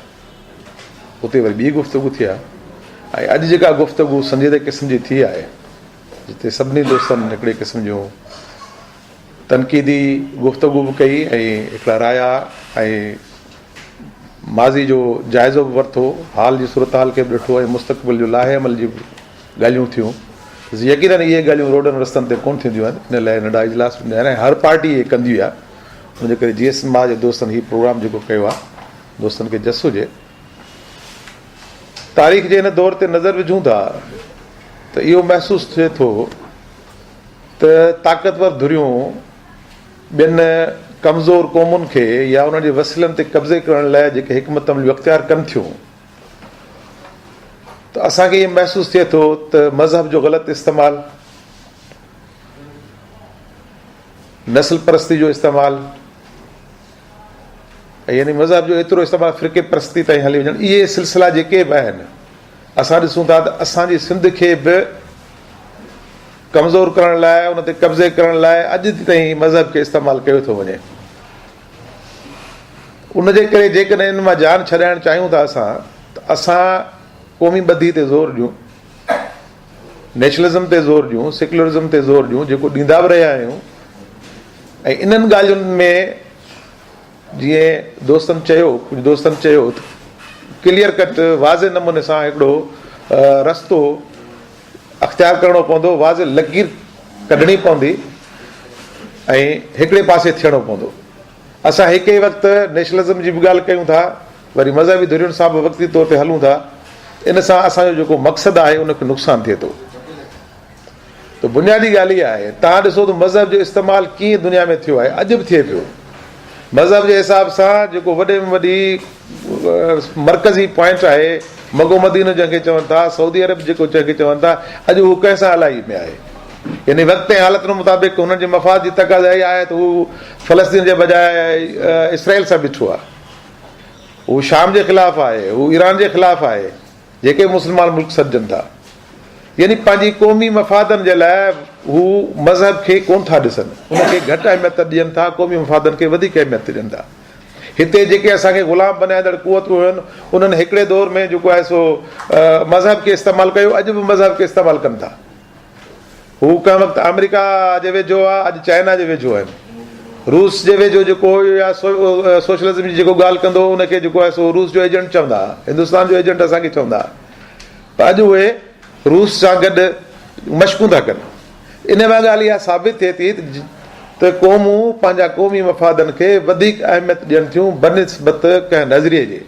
اتي وري ٻي گفتگو ٿئي ها ۽ اڄ جيڪا گفتگو سنجيده قسم جي ٿي آهي جتي سڀني دوستن هڪڙي قسم جون تنقيدي گفتگو به ڪئي ۽ هڪڙا رايا ۽ ماضي جو جائزو به ورتو، حال جي صورتحال کي به ڏٺو ۽ مستقبل جو لائحه عمل جي به ڳالهيون ٿيون. يقينن اهي ڳالهيون روڊن رستن تي ڪونه ٿينديون آهن، ان لاء ننڍا اجلاس هوندا آهن ۽ هر پارٽي اهي ڪندي آهي. ان جي ڪري جي ايس ما جي دوستن هي پروگرام جيڪو ڪيو آهي، دوستن کي جس هجي. تاريخ جي هن دور تي نظر وجهون ٿا ته اهو محسوس ٿئي ٿو ته طاقتور ڌريون ٻين ڪمزور قومن کي يا انهن جي وسيلن تي قبضي ڪرڻ لاء جيڪي حڪمت عمليون اختيار ڪن ٿيون ته اسان کي اهو محسوس ٿئي ٿو ته مذهب جو غلط استعمال، نسل پرستي جو استعمال يعني مذهب جو ايترو استعمال فرقي پرستي تائين هلي وڃڻ اهي سلسلا جيڪي به آهن اسان ڏسون ٿا ته اسان جي سنڌ کي به ڪمزور ڪرڻ لاء ان تي قبضي ڪرڻ لاء اڄ تائين مذهب کي استعمال ڪيو ٿو وڃي ان جي ڪري جيڪڏهن ان مان جان ڇڏائڻ چاهيون ٿا اسان ته اسان قومي ٻڌي تي زور ڏيون نيشنلزم تي زور ڏيون سيڪولرزم تي زور ڏيون جيڪو ڏيندا به رهيا آهيون ۽ انهن ڳالهين ۾ جيئن دوستن چيو ڪجهه دوستن چيو ته ڪليئر ڪٽ واضح نموني سان هڪڙو رستو اختيار ڪرڻو پوندو، واضح لڪير ڪڍڻي پوندي ۽ هڪڙي پاسي ٿيڻو پوندو. اسان هڪ ئي وقت نيشنلزم جي به ڳالهه ڪيون ٿا، وري مذهبي ڌرين سان به وقتي طور تي هلون ٿا، ان سان اسان جو جيڪو مقصد آهي ان کي نقصان ٿئي ٿو. ته بنيادي ڳالهه اها آهي، توهان ڏسو ته مذهب جو استعمال ڪيئن دنيا ۾ ٿيو آهي، اڄ به ٿئي پيو. مذهب جي حساب سان جيڪو وڏي ۾ وڏي مرڪزي پوائنٽ آهي مڪو مدينو جنهن کي چون ٿا، سعودي عرب جيڪو جنهن کي چون ٿا، اڄ اهو ڪنهن سان الائي ۾ آهي؟ يعني وقت ۽ حالتن مطابق هنن جي مفاد جي تقاضا اها آهي ته هو فلسطين جي بجاء اسرائيل سان بيٺو آهي، هو شام جي خلاف آهي، هو ايران جي خلاف آهي. جيڪي مسلمان ملڪ سڏجن ٿا يعني پنهنجي قومي مفادن جي لاء هو مذهب کي ڪونه ٿا ڏسن ان کي گهٽ اهميت ڏين ٿا قومي مفادن کي وڌيڪ اهميت ڏين ٿا هتي جيڪي اسان کي غلام بنائيندڙ قوتون هيون انهن هڪڙي دور ۾ جيڪو آهي سو مذهب کي استعمال ڪيو اڄ به مذهب کي استعمال ڪن ٿا هو ڪنهن وقت آمريڪا جي ويجهو آ اڄ چائنا جي ويجهو آهن روس جي ويجهو جيڪو هو يا سوشلزم جي جيڪو ڳالهه ڪندو هو ان کي جيڪو آهي سو روس جو ايجنٽ چوندا ها هندستان جو ايجنٽ اسان کي چوندا ها پر اڄ اهي روس سان گڏ مشقون ٿا ڪن ان مان ڳالهه اها ثابت ٿئي ٿي ته قومون پنهنجا قومي مفادن کي وڌيڪ اهميت ڏين ٿيون بنسبت ڪنهن نظريي جي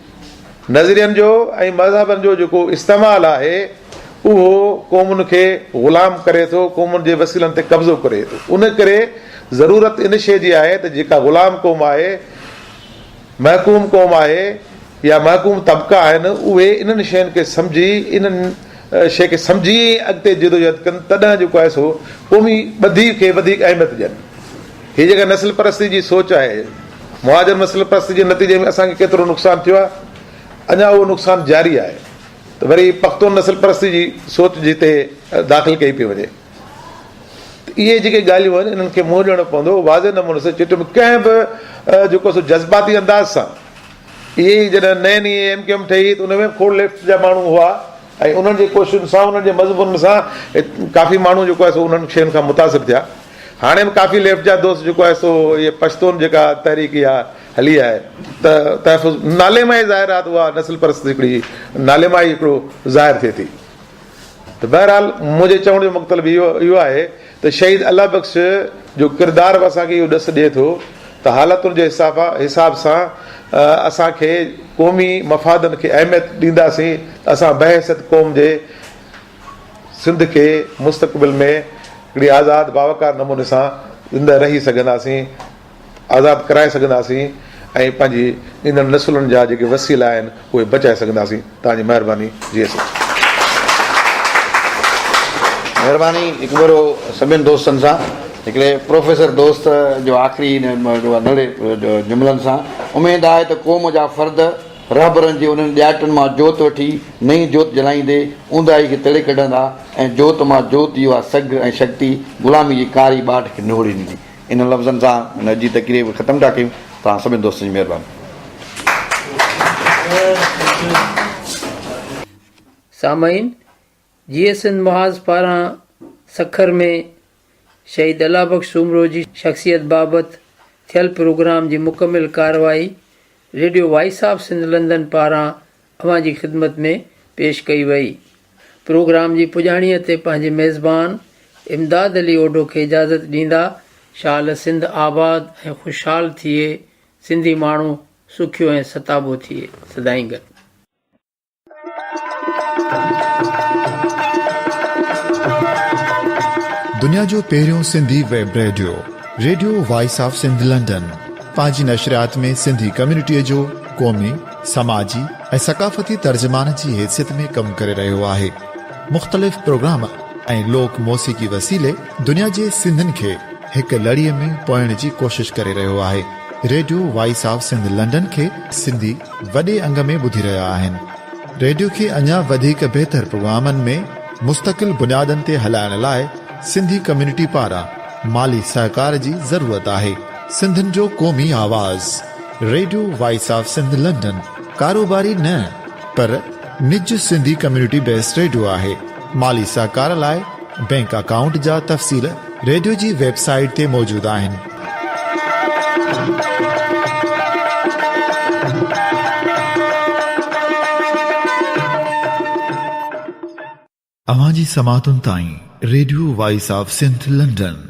نظرين جو ۽ مذهبن جو جيڪو استعمال آهي اهو قومن کي غلام ڪري ٿو، قومن جي وسيلن تي قبضو ڪري ٿو. ان ڪري ضرورت ان شيء جي آهي ته جيڪا غلام قوم آهي، محڪوم قوم آهي يا محڪوم طبقا آهن اهي انهن شين کي سمجهي انهن شيء کي سمجهي ۽ اڳتي جدوجهد ڪن تڏهن جيڪو آهي سو قومي ٻڌي کي وڌيڪ اهميت ڏين. هي جيڪا نسل پرستي جي سوچ آهي، مهاجر نسل پرستي جي نتيجي ۾ اسان کي ڪيترو نقصان ٿيو آهي، اڃا اهو نقصان جاري آهي ته وري پختون نسل پرستي جي سوچ جتي داخل ڪئي پئي وڃي ته اهي جيڪي ڳالهيون آهن انهن کي منهن ڏيڻو پوندو واضح نموني سان چٽ ۾ ڪنهن به جيڪو سو جذباتي انداز سان اهي ئي جڏهن نئين نئين ايم ڪيو ايم ٺهي ته ان ۾ کوڙ ليفٽ جا ماڻهو هئا ۽ انهن جي ڪوششن سان انهن جي مضمونن سان ڪافي ماڻهو جيڪو آهي سو انهن شين کان متاثر ٿيا هاڻي به ڪافي ليفٽ جا دوست جيڪو آهي سو اهي پشتون جيڪا تحريڪ اها هلي آهي ته تحفظ نالي مان ئي ظاهر آهي ته اها نسل پرست هڪڙي نالي مان ئي هڪڙو ظاهر ٿئي ٿي ته بهرحال منهنجي چوڻ جو مطلب اهو اهو آهي ته شهيد الله بخش جو ڪردار به اسان کي اهو ڏس ڏئي ٿو ته حالتن جي حساب حساب سان اسان کي قومي مفادن کي اهميت ڏينداسين ته اسان بحيثيت قوم جي سنڌ کي مستقبل ۾ هڪڙي آزاد باوقار نموني سان زنده رهي سگهنداسين، آزاد ڪرائي سگهنداسين ۽ پنهنجي ايندڙ نسلن جا جيڪي وسيلا آهن اهي بچائي سگهنداسين. توهان جي مهرباني جي سنڌ. مهرباني هڪ ڀيرو سڀن دوستن سان هڪڙي پروفيسر دوست جو آخري ننڍڙي جملن سان اميد آهي ته قوم جا فرد رهبرن جي انهن ڏياٽن مان جوت وٺي نئين جوت جلائيندي اونداهي کي تڙي ڪڍندا ۽ جوت مان جوت جي اها سگهه ۽ شڪتي غلامي جي ڪاري ٻاٽ کي نهوڙي ڏيندي. انهن لفظن سان هن اڄ جي تقريب کي ختم ٿا ڪيون. توهان سڀني دوستن جي مهرباني. سامعين! جيئي سنڌ محاذ پاران سکر ۾ شهيد الله بخش سومرو جي شخصيت بابت ٿيل پروگرام جي مڪمل ڪارروائي radio voice of Sindh London پاران اوهان جي خدمت ۾ پيش ڪئي وئي. پروگرام جي پڄاڻيء تي پنهنجي ميزبان امداد علي اوڍو کي اجازت ڏيندا. شال سنڌ آباد ۽ خوشحال ٿئي، سنڌي ماڻهو سکيو ۽ ستابو ٿئي. سدائين گڏ. دنيا جو پهريون Sindhi web radio, radio voice of Sindh London, پنهنجي نشريات ۾ سنڌي ڪميونٽيء جو قومي، سماجي ۽ ثقافتي ترجمان جي حيثيت ۾ ڪم ڪري رهيو آهي. مختلف پروگرام ۽ لوڪ موسيقي وسيلي دنيا جي سنڌين کي هڪ لڙيء ۾ پوئڻ جي ڪوشش ڪري رهيو آهي. Radio voice of Sindh London کي سنڌي وڏي انگ ۾ ٻڌي رهيا آهن. ريڊيو کي اڃا وڌيڪ بهتر پروگرامن ۾ مستقل بنيادن تي هلائڻ لاء سنڌي ڪميونٽي پاران مالي سهڪار جي ضرورت آهي. سنڌين جو قومي آواز radio voice of Sindh London ڪاروباري نه پر نج سنڌي ڪميونٽي بيسڊ ريڊيو آهي. مالي سهڪار لاء بينڪ اڪائونٽ جا تفصيل ريڊيو جي ويب سائيٽ تي موجود آهن. اوهان جي سماعتن تائين radio voice of Sindh London.